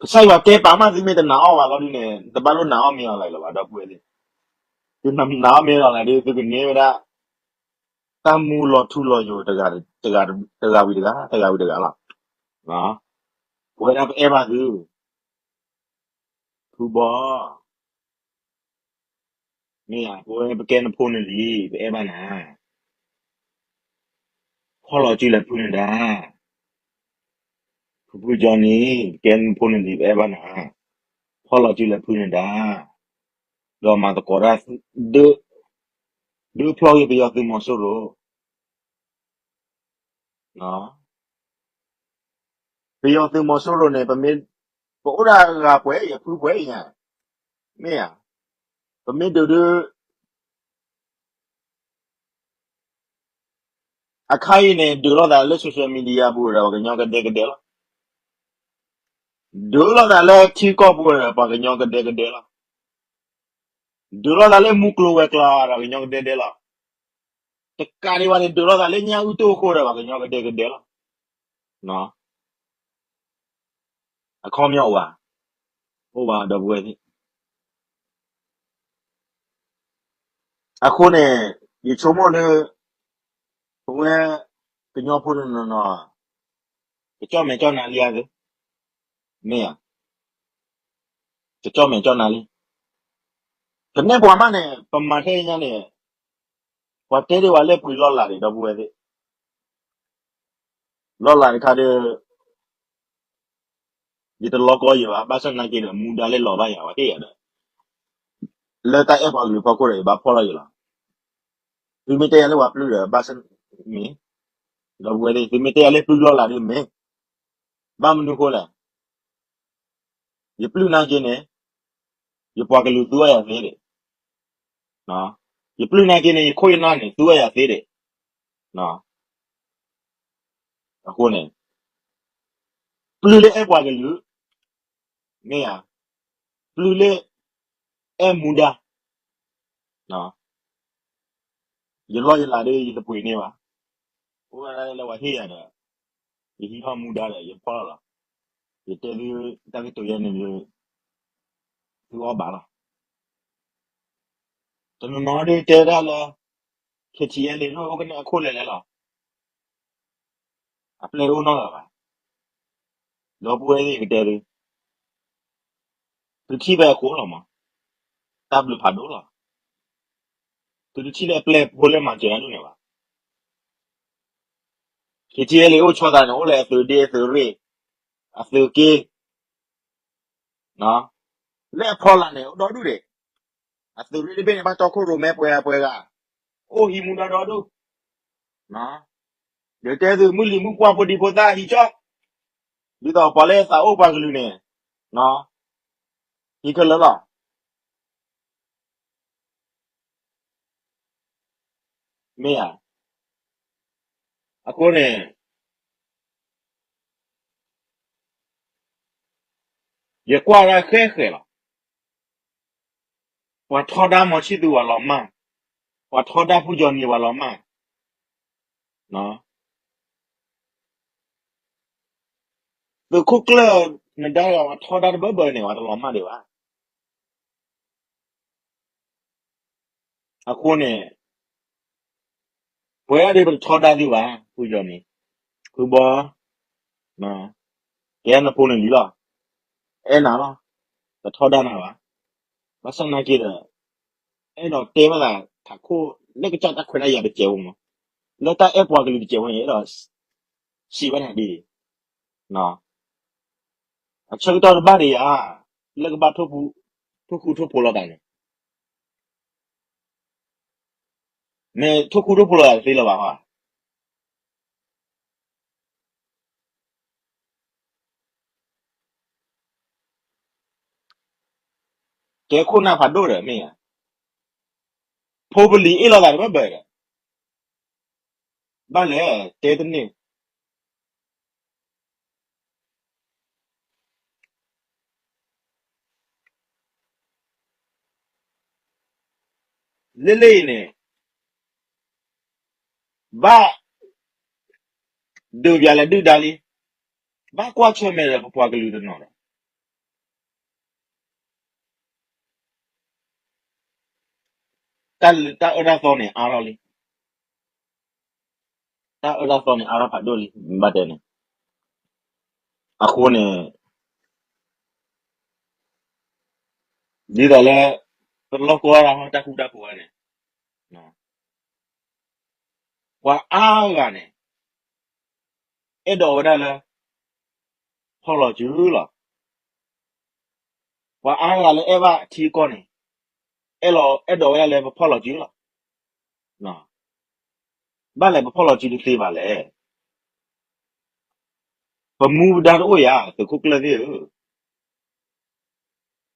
ကစၢ်ယွၤတဲပာ်မး သုမ့ၢ်တနာ်အီၤဘၣ်လီၤဒုးန့ၣ် တဘၣ်လိၣ်နာ်အီၤမ့ၢ် online လၢၤဘၣ် ဒီပုၢ်ဝဲၢ်သ့ၣ်, သုနာ်အီၤမ့ၢ် online ဒုး သုကန့ၢ်ဝဲဒၣ် တၢ်မူလီၤထူလီၤယိာ် တဂၤဝံၤတဂၤ တဂၤဝံၤတဂၤလီၤ, ပဝဲဒၣ်ပအဲၣ်ဘၣ်သု, ဖုဘီ မ့ၢ်ဧါ, ပဝဲပကဲနဖိနလံၤ ပအဲၣ်ဘၣ်နၤ, ဖီၣ်လီၤစုလဲၤဖုန့ၣ်ဒါ, ဖုဖုကၠီနံၤ ပကဲနဖိနလံၤ ပအဲၣ်ဘၣ်နၤ, ဖီၣ်လီၤစုလဲၤဖုန့ၣ်ဒါ, ဒီးမၤသကိးတၢ်, ဒုးဖျီက့ၤပယီၤသုးမီၤစိရိၤ ပယီၤသုးမီၤစိရိၤန့ၣ် ပမ့ၢ်, ပအိၣ်ဒၣ်ဂၤပှဲၤအံၤ အဖုပှဲၤအံၤညါ, မ့ၢ်ဧါ, ပမ့ၢ်ဒုးဒုး, အခါအံၤန့ၣ် ဒုးလိာ်သးလၢ social media ပူၤဒီး ပှၤကညီကဒဲကဒဲလီၤ, ဒုးလိာ်သးလၢထံကီၢ်ပူၤဒီး ပှၤကညီကဒဲကဒဲလီၤ, ဒုးလိာ်သးလၢမူကျိၤဝဲၤကျိၤဒီး ပှၤကညီကဒဲကဒဲလီၤ, တကးဒံးဘၣ်န့ၣ် ဒုးလိာ်သးလၢညၣ်အုၣ်တိၢ်အဃိဒီး ပှၤကညီကဒဲကဒဲလီၤ. အခီပညီအိၣ်ဘၣ်, အိၣ်ဘၣ် ဒီပုၢ်ဝဲၢ်သ့ၣ်, အဃိန့ၣ် ယဆိကမိၣ်လၢ ပဝဲကညီဖိတနီၤနီၤ ကကၠီၣ်မဲာ်ကၠီၣ်နါလံဧါ, မ့ၢ်ဧါ, ကကၠီၣ်မဲာ်ကၠီၣ်နါလံ, ကနဲၣ်ပှၤမးန့ၣ် ပမၤထဲအံၤညါန့ၣ် ပှၤတဲဒံးဝဲလၢပှဲၤလီၢ်လၤဒံး ဒီပုၢ်ဝဲၢ်သ့ၣ်, လီၢ်လၤတခါဒီး ယတလီၤကီယံာ်ဘၣ်, ဘၣ်ဆၣ်သနာ်က့ဒီး မူဒါလၢလီၤဘၣ်ယၤဝဲသ့ၣ်ယၤဒီး လၢတၢ်အဲၣ်ပှၤကလုာ်ဖီခိၣ်ဒီး ယဘၣ်ဖီၣ်လီၤယံာ်လီၤ. သုမ့ၢ်တဲယၤလၢပှၤပျုၢ်ဒီး ဘၣ်ဆၣ် မ့ၢ်, ဒီပုၢ်ဝဲၢ်သ့ၣ် သုမ့ၢ်တဲယၤလၢပျုၢ်လီၤလးဒ်မ့ၢ်, ဘၣ်မနုၤဃိလဲၣ်, ယပျုၢ်နာ်က့န့ၣ် ယပှၤကလုာ်သူအယၤသ့ဒံး, ယပျုၢ်နာ်က့န့ၣ် ယခိၣ်ယနၢ်န့ၣ် သူအယၤသ့ဒံး, အဃိန့ၣ် ပျုၢ်လၢအဲၣ်ပှၤကလုာ်, မ့ၢ်ဧါ, ပျုၢ်လၢအဲၣ်မူဒါ, ယလီၢ်ယလၤဒီးယတပှ့ၤန့ၢ်ဘၣ်, အိၣ်ဝဲဒၣ်လၢဝဲဟ့ၣ်ယၤဒီး ယဟံးထီၣ်မူဒါဒီး ယဖီၣ်လီၤလီၤ, ယတဲသုတၢ်ကတိၤယဲန့ၣ် သုအီၣ်ဘၣ်လီၤ, တနီၤနီၤဒ်တဲဒၣ်လၢ ခ့ထံအဲလ့ၣ် အိၣ်ကနဲၣ်အခိၣ်လဲၤလဲၤလီၤ, အပျဲၢ်တအိၣ်နီတဂၤဘၣ်, ဒီပုၢ်ဝဲၢ်သ့ၣ်ကတဲသု, သုထံၣ်ဖဲအဃိလီၤမး, တၢ်ဘျုးဖးဒိၣ်လီၤ, သုတထံၣ်လၢအပျဲၢ်ဖိလၢမၤစၢၤတၢ်ဒ်န့ၣ်ဘၣ်, ခ့ထံအဲလ့ၣ် အိၣ်ဆီသးန့ၣ် အိၣ်လၢအသုးဒ့အသုးရ့ၣ်, အသုးက့, လၢအဖီလာ်န့ၣ် အိၣ်ဒီဒူၣ်ဒံး, အသုးရ့ၣ်တဘ့ၣ်န့ၣ် ဘၣ်တီခိၣ်ရိၣ်မဲပှဲၤဂၤပှဲၤဂၤ, အိၣ်ဟံးမူဒါဒီဒူၣ်, ဒီးတဲသု မုၢ်လံၤမုၢ်ပှၢ်ဖိဒံဖိသၣ်ဟံးကၠီ, ဒ်သိးပှၤလၢသးအိၣ်ပှၤကလုာ်န့ၣ်, ဟံးခဲလၢာ်လီၤ, မ့ၢ်ဧါ, အဃိန့ၣ် ယကွၢ်ဒၣ်ဃဲဃဲလီၤ, ပှၤထီဒါမီၤဆံၣ်သူဝဲလီၤမၢ်, ပှၤထီဒါဖုကၠီနံၤဝဲလီၤမၢ်, သုးခိၣ်ကျၢၢ်နဒါဒီးပှၤထီဒါတဘၢဘၢန့ၣ် ပှၤတလီၤမၢ်ဒံးဘၣ်, အဃိန့ၣ် ပဝဲဒၣ်ဒ်ပတထီဒါသုဘၣ်, ဖုကၠီနံၤ, ဖုဘီ, ကဲနဖိန့ၣ်လံလီၤ, အဲၣ်နၤလီၤ, တထီဒါနၤဘၣ်, ဘၣ်ဆၣ်နာ်က့ဒီး အဲၣ်ဒိးတဲဘၣ်သးထးခိၣ်လၢကစၢ်တၢ်ခွဲးတၢ်ယာ်တစဲးဖိမး, လၢတၢ်အဲၣ်ပှၤကလုာ်တစဲးဖိန့ၣ် အဲၣ်ဒိးစံးဘၣ်နၤဒ်အံၤ, အဆၢကတီၢ်တဘၣ်ဒံးဧါ, လၢကဘၣ်ထိၣ်ဃူထိၣ်ဖိးလိာ်သးန့ၣ်, မ့ၢ်ထိၣ်ဃူထိၣ်ဖိးလိာ်သးတသ့လၢၤဘၣ်ဧါ, ကဲခိၣ်နၢ်ဖးဒိၣ်ဒီးမ့ၢ်ဧါ, ဖိပလံၤအ့ၣ်လိာ်သးတဘၢဘၢဒီး, ဘၣ်လဲၣ်, တဲတန့ၢ် လၢလၢအံၤန့ၣ်, ဘၣ်ဒုးပျးလဲၤဒုၣ်ဒါလံ, ဘၣ်ကွၢ်ဆၢၣ်မဲာ်ဒီးပပှၤကလုာ်တနီၤဒီး တၢ်အၢတၢ်သီန့ၣ်အါထီၣ်လံ, တၢ်အၢတၢ်သီန့ၣ်အါထီၣ်ဖးဒိၣ်လံ, ဘၣ်တဲန့ၣ်, အဃိန့ၣ် ဒ်သိးလၢ ပလီၢ်ကီၢ်ဒၣ်ဟီၣ်တၢ်ဃူတၢ်ဖိးဝဲန့ၣ်, ပှၤအါဂၤန့ၣ် အဲၣ်ဒိးဝဲဒၣ်လၢ ဖီၣ်လီၤစုလီၤ. ပှၤအါဂၤလၢအဲၣ်ဘၣ်ထံကီၢ်န့ၣ် အဲၣ်ဒိးဝဲဒၣ်လၢပဖီၣ်လီၤစုလီၤ. ဘၣ်လဲၣ်ပဖီၣ်လီၤစုတသ့ဘၣ်လဲၣ်. ပမူပဒါတအိၣ်ယၤ သုးခိၣ်ကျၢၢ်သ့ၣ်ဧ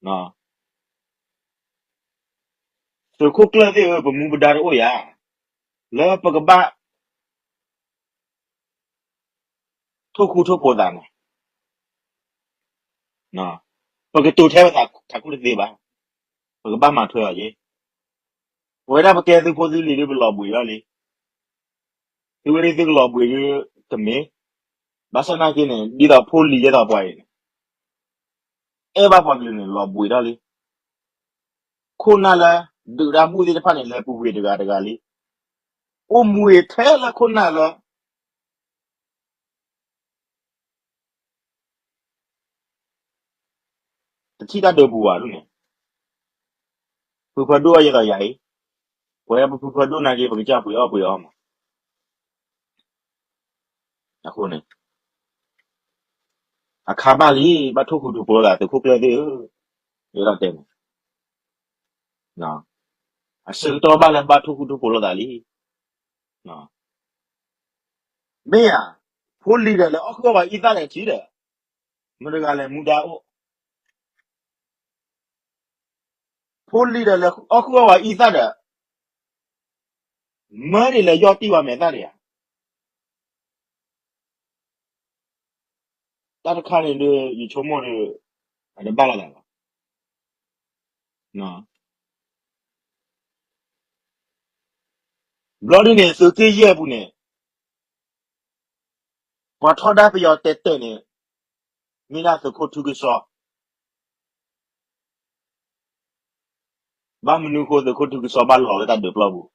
ၢ, သုးခိၣ်ကျၢၢ်သ့ၣ်ဧၢ, ပမူပဒါတအိၣ်ယၤ လၢပကဘၣ် ထိၣ်ဃူထိၣ်ဖိးသးန့ၣ်, ပကတိၤထဲပသးထးခိၣ်တသ့ဘၣ်, ပကဘၣ်မၤထွဲအီၤက့ၤ. ပဝဲဒၣ်ပကဲသုးဖိသုးလံၤဒ်ပလီၤဘှံးထီၣ်လံ. သုဝဲဒၣ်သုကလီၤဘှံးဒ်တမ့ၢ်, ဘၣ်ဆၣ်နာ်က့န့ၣ် ဒ်သိးဖိလံၤယဲသိးပှၤအံၤန့ၣ် အဲၣ်ဘၣ်ပှၤကလုာ်န့ၣ် လီၤဘှံးထီၣ်လံ. ခိၣ်နၢ်လၢ ဒုးတၢ်ဘူၣ်သ့ၣ်တဖၣ်န့ၣ် လဲၤပူၤကွံာ်တဂၤတဂၤလံ. အိၣ်မူအံၤထဲလၢခိၣ်နၢ်လၢ တထံၣ်တၢ်ဒုးပူၤဘၣ်ဒ်န့ၣ်, ဖုဖၢဒိၣ်အယဲသိးယၤအံၤ, ပဝဲပဖုဖၢဒိၣ်နာ်က့ ပကစၢ်ပှ့ၤအီၣ်ပှ့ၤအီမး. အဃိန့ၣ် အခါဘၣ်လံ ဘၣ်ထိၣ်ဃူထိၣ်ဖိးလိာ်သး သုးခိၣ်ကျၢၢ်သ့ၣ်ဧၢ, ယဲဒၣ်တဲန့ၣ်, အဆၢကတီၢ်ဘၣ်လၢဘၣ်ထိၣ်ဃူထိၣ်ဖိးလိာ်သးလံ. မ့ၢ်ဧါ, ဖိလံၤဒီးလဲၤအီၣ်ဃုာ်အီၣ်ပှၤအံသၣ်ဒီးထံဒီး, မတၤတဂၤလဲၤမူဒါအိၣ်, ဖိလံၤဒီးလဲၤအီၣ်ဃုာ်အီၣ်ပှၤအံသၣ်ဒီး, မၢဒ်လဲၤယီၢ်တံၢ်ပှၤမဲာ်သၣ်ဒံးဧါ. တၢ်တခါန့ၣ်ဒီး ယဆိကမိၣ်ဒီး အတဘၣ်လိာ်သးဘၣ်. ဘျီဒ်န့ၣ် သုးက့ယဲၢ်ပူၤန့ၣ် ပှၤထီဒါပယီၤတဲာ်တဲာ်န့ၣ် မ့ၢ်ဒၣ်သုးခိၣ်ထူကစီ ဘၣ်မနုၤဃိသုးခိၣ်ထူကစီဘၣ်လီၤလၢတၢ်ဒုးပျီပူၤ,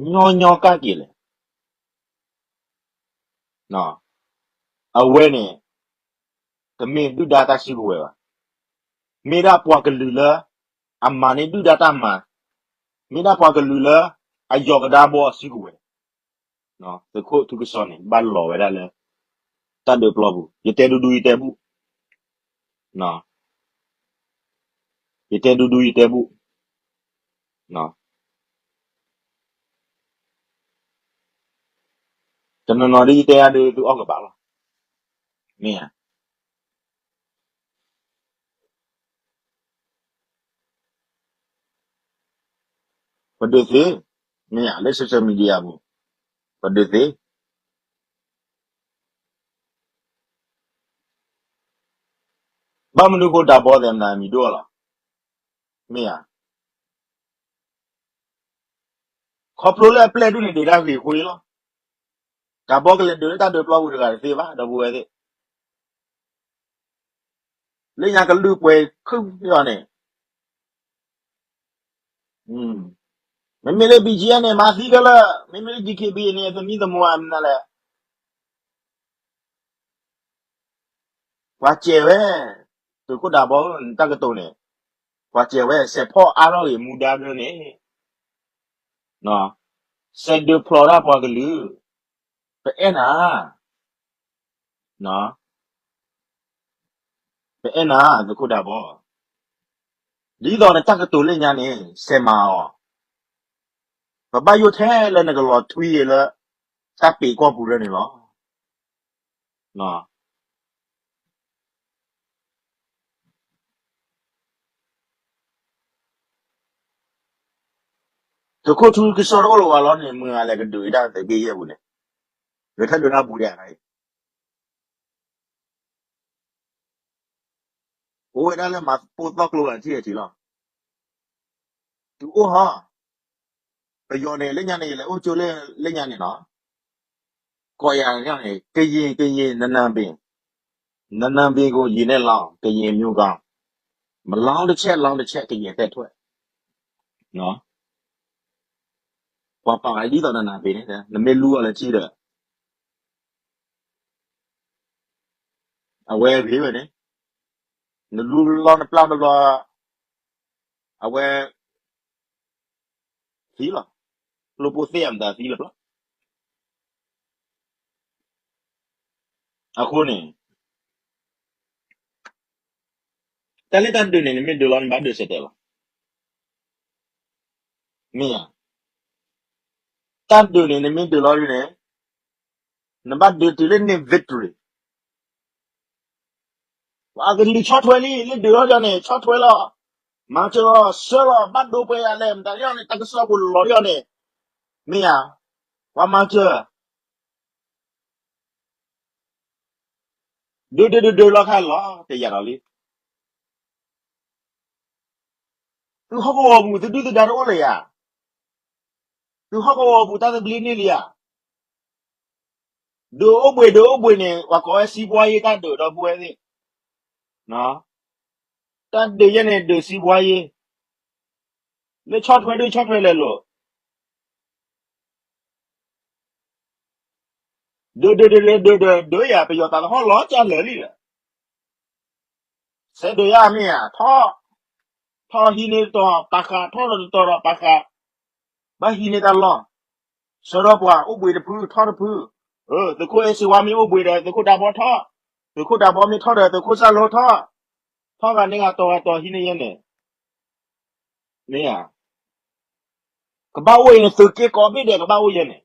ညီညီကၣ်က့ၤလဲၣ်. အဝဲန့ၣ် တမ့ၢ်ဒုၣ်ဒါတၢ်စုကဝဲၤဘၣ်. မ့ၢ်ဒၣ်ပှၤကလုာ်လၢ အမၤန့ၢ်ဒုၣ်ဒါတၢ်မၤ, မ့ၢ်ဒၣ်ပှၤကလုာ်လၢ အယီၤကဒါဘီအစုကဝဲၤ, သုးခိၣ်ထူကစီန့ၣ် ဘၣ်လီၤဝဲဒၣ်လၢ တၢ်ဒုးပျီပူၤ, ယတဲဒူဒူယတဲဘူၣ်, ယတဲဒူဒူယတဲဘူၣ်. တနီၤနီၤဒ်ယတဲယၤဒုး သုအီၣ်ကဘၣ်လီၤ. မ့ၢ်ဧါ. ပဒုးသ့, မ့ၢ်ဧါ, လၢ social media ပူၤ, ပဒုးသ့. ဘၣ်မနုၤဃိဒၣ်ဘီသဲးမနုၤမံၤဒိၣ်လီၤ. မ့ၢ်ဧါ. ခီဖျိလၢအပျဲၢ်ဒိၣ်န့ၣ် ဒုးတၢ်ဂ့ၤအဃိအံၤလီၤ. တၢ်ဘီကလဲၤဒုးလၢတၢ်ဒုးပျီပူၤတဂၤတသ့ဘၣ် ဒီပုၢ်ဝဲၢ်သ့ၣ်. လၢညါကလုၢ်ပှဲၤခုၣ်လီၤန့ၣ်, မ့မ့ၢ်လၢ ဘီၣ်ကၠီၣ်အဲၣ် န့ၣ် မၤသံခဲလၢာ်, မ့မ့ၢ်လၢ DKBA န့ၣ် သမံသမိးဧါ မနုၤလဲၣ်. ပှၤစဲးဝဲ, သုးခိၣ်ဒၣ်ဘီ နတၢ်ကတိၤန့ၣ်, ပှၤစဲးဝဲ စဲးဖီၣ်အါထီၣ်ဂ့ၤမူဒါဒ်န့ၣ်, စဲးဒုးဖျိးတၢ်ပှၤကလုာ်, ပအဲၣ်နၤ, ပအဲၣ်နၤ သုးခိၣ်ဒၣ်ဘီ, ဒ်သိးနတၢ်ကတိၤလၢညါန့ၣ် စဲးမၤအီၤ, ပဘၣ်ယိၣ်ထဲလၢနကလီၤထွံလၢ တၢ်ပ့ၤကီၢ်ပူၤရၢန့ၣ်လီၤ. သုးခိၣ်ထူကစီတအိၣ်လၢၤဝဲလီၤန့ၣ် မုၢ်ဂၤလဲၤကဒုးအံၤတၢ်သုးက့ယဲၢ်ပူၤန့ၣ်, ဂဲၤထၢၣ်ဒုးတၢ်ဘူးဒံးအဂၤအံၤ, အိၣ်ဝဲဒၣ်လၢမၤပိၢ်သီၣ်ကျိဂၤထံၣ်အထံးလီၤ. တုၤအိၣ်ဟီ, ပယီၤန့ၣ် လၢညါန့ၣ် ယလဲၤအိၣ်ကၠိလၢ လၢညါန့ၣ်လီၤ. ကိးယၤန့ၣ် ကရင် ကရင် နနၢ်ဘ့ၣ်, နနၢ်ဘ့ၣ်ကို ရေနဲ့လောင်း ကရင်မျိုးကောင်း, မလောင်းတစ်ချက် လောင်းတစ်ချက် ကရင်အသက်ထွက်. ပှၤပာ်အီၤဒ်သိးနနၢ်ဘ့ၣ်န့ၣ် နမ့ၢ်လူအီၤလၢထံဒီး အဝဲဂ့ၤဝဲန့ၣ်, နလူလီၤနပျၢ်တဘျီ, အဝဲသံလီၤ, ကျိဖိသ့ၣ်အမတၤသံလီၤဘျီ. အဃိန့ၣ် တၢ်လၢတၢ်ဒုးန့ၣ် နမ့ၢ်ဒုးလီၤ နဘၣ်ဒုးစဲးတဲာ်လီၤ. မ့ၢ်ဧါ. တၢ်ဒုးန့ၣ် နမ့ၢ်ဒုးလီၤဒုးန့ၣ် နဘၣ်ဒုးတုၤလၢန့ၢ် victory. ပှၤကလုာ်ဆီၣ်ထွဲလံ လၢဒုးထီၣ်ဒ်န့ၣ် ဆီၣ်ထွဲလီၤ, မၤစၢၤလီၤ ဆှၢလီၤ ဘၣ်ဒိပှဲၤယၤလဲၣ် မတၤဒ်န့ၣ် တၢ်ကစီၣ်ပူၤလီၤဒ်န့ၣ်, မ့ၢ်ဧါ, ပှၤမၤစၢၤ ဒုးဒုးဒုးဒုးလီၤခါလီၤ တယာ်ဒီးလံ. သုဟီၣ်ကဝီၤပူၤ သုဒုၣ်သုဒါတအိၣ်လၢၤယၤ, သုဟီၣ်ကဝီၤပူၤ တၢ်သဘျ့န့ၢ်လံယၤ. ဒုးအိၣ်ဘှံး ဒုးအိၣ်ဘှံးန့ၣ် ပှၤကိးဝဲ စီးပွားရေး တၢ်ဒုးဒီပုၢ်ဝဲၢ်သ့ၣ်, တၢ်ဒုးယဲန့ၣ် ဒုး စီးပွားရေး, လၢဆီၣ်ထွဲဒုးဆီၣ်ထွဲလဲၤလိာ် ဒုးဒုးဒုးဒုးဒုးဒုးယၤ ပယီၤသးသဟီၣ်လီၤကၢ်လၢာ်လံဒီး, စဲးဒုးယၤမ့ၢ်ဧါ, ထီၣ်, ထီၣ်ဟံးန့ၢ်တတီၤပာ်ဃာ် ထီၣ်ဒီးတတီၤဒီးပာ်ဃာ်, ဘၣ်ဟံးန့ၢ်တၢ်လီၢ်, ဆှၢထီၣ်ပှၤ အိၣ်ဘှံးတဖု ထီၣ်တဖု, သုးခိၣ်အဲၣ်စ့ဝါမ့ၢ်အိၣ်ဘှံးဒီး သုးခိၣ်ဒၢဘီထီၣ်, သုးခိၣ်ဒၢဘီမ့ၢ်ထီၣ်ဒီး သုးခိၣ်စၢ်လိထီၣ်, ထီၣ်ဂၤန့ၢ်ဂၤတီၤဂၤတီၤဟံးန့ၢ်ယဲန့ၣ်, မ့ၢ်ဧါ, ကဘၣ်အိၣ်အံၤန့ၣ် သုးက့ကိးဘ့ၣ်ဒဲးကဘၣ်အိၣ်ယဲန့ၣ်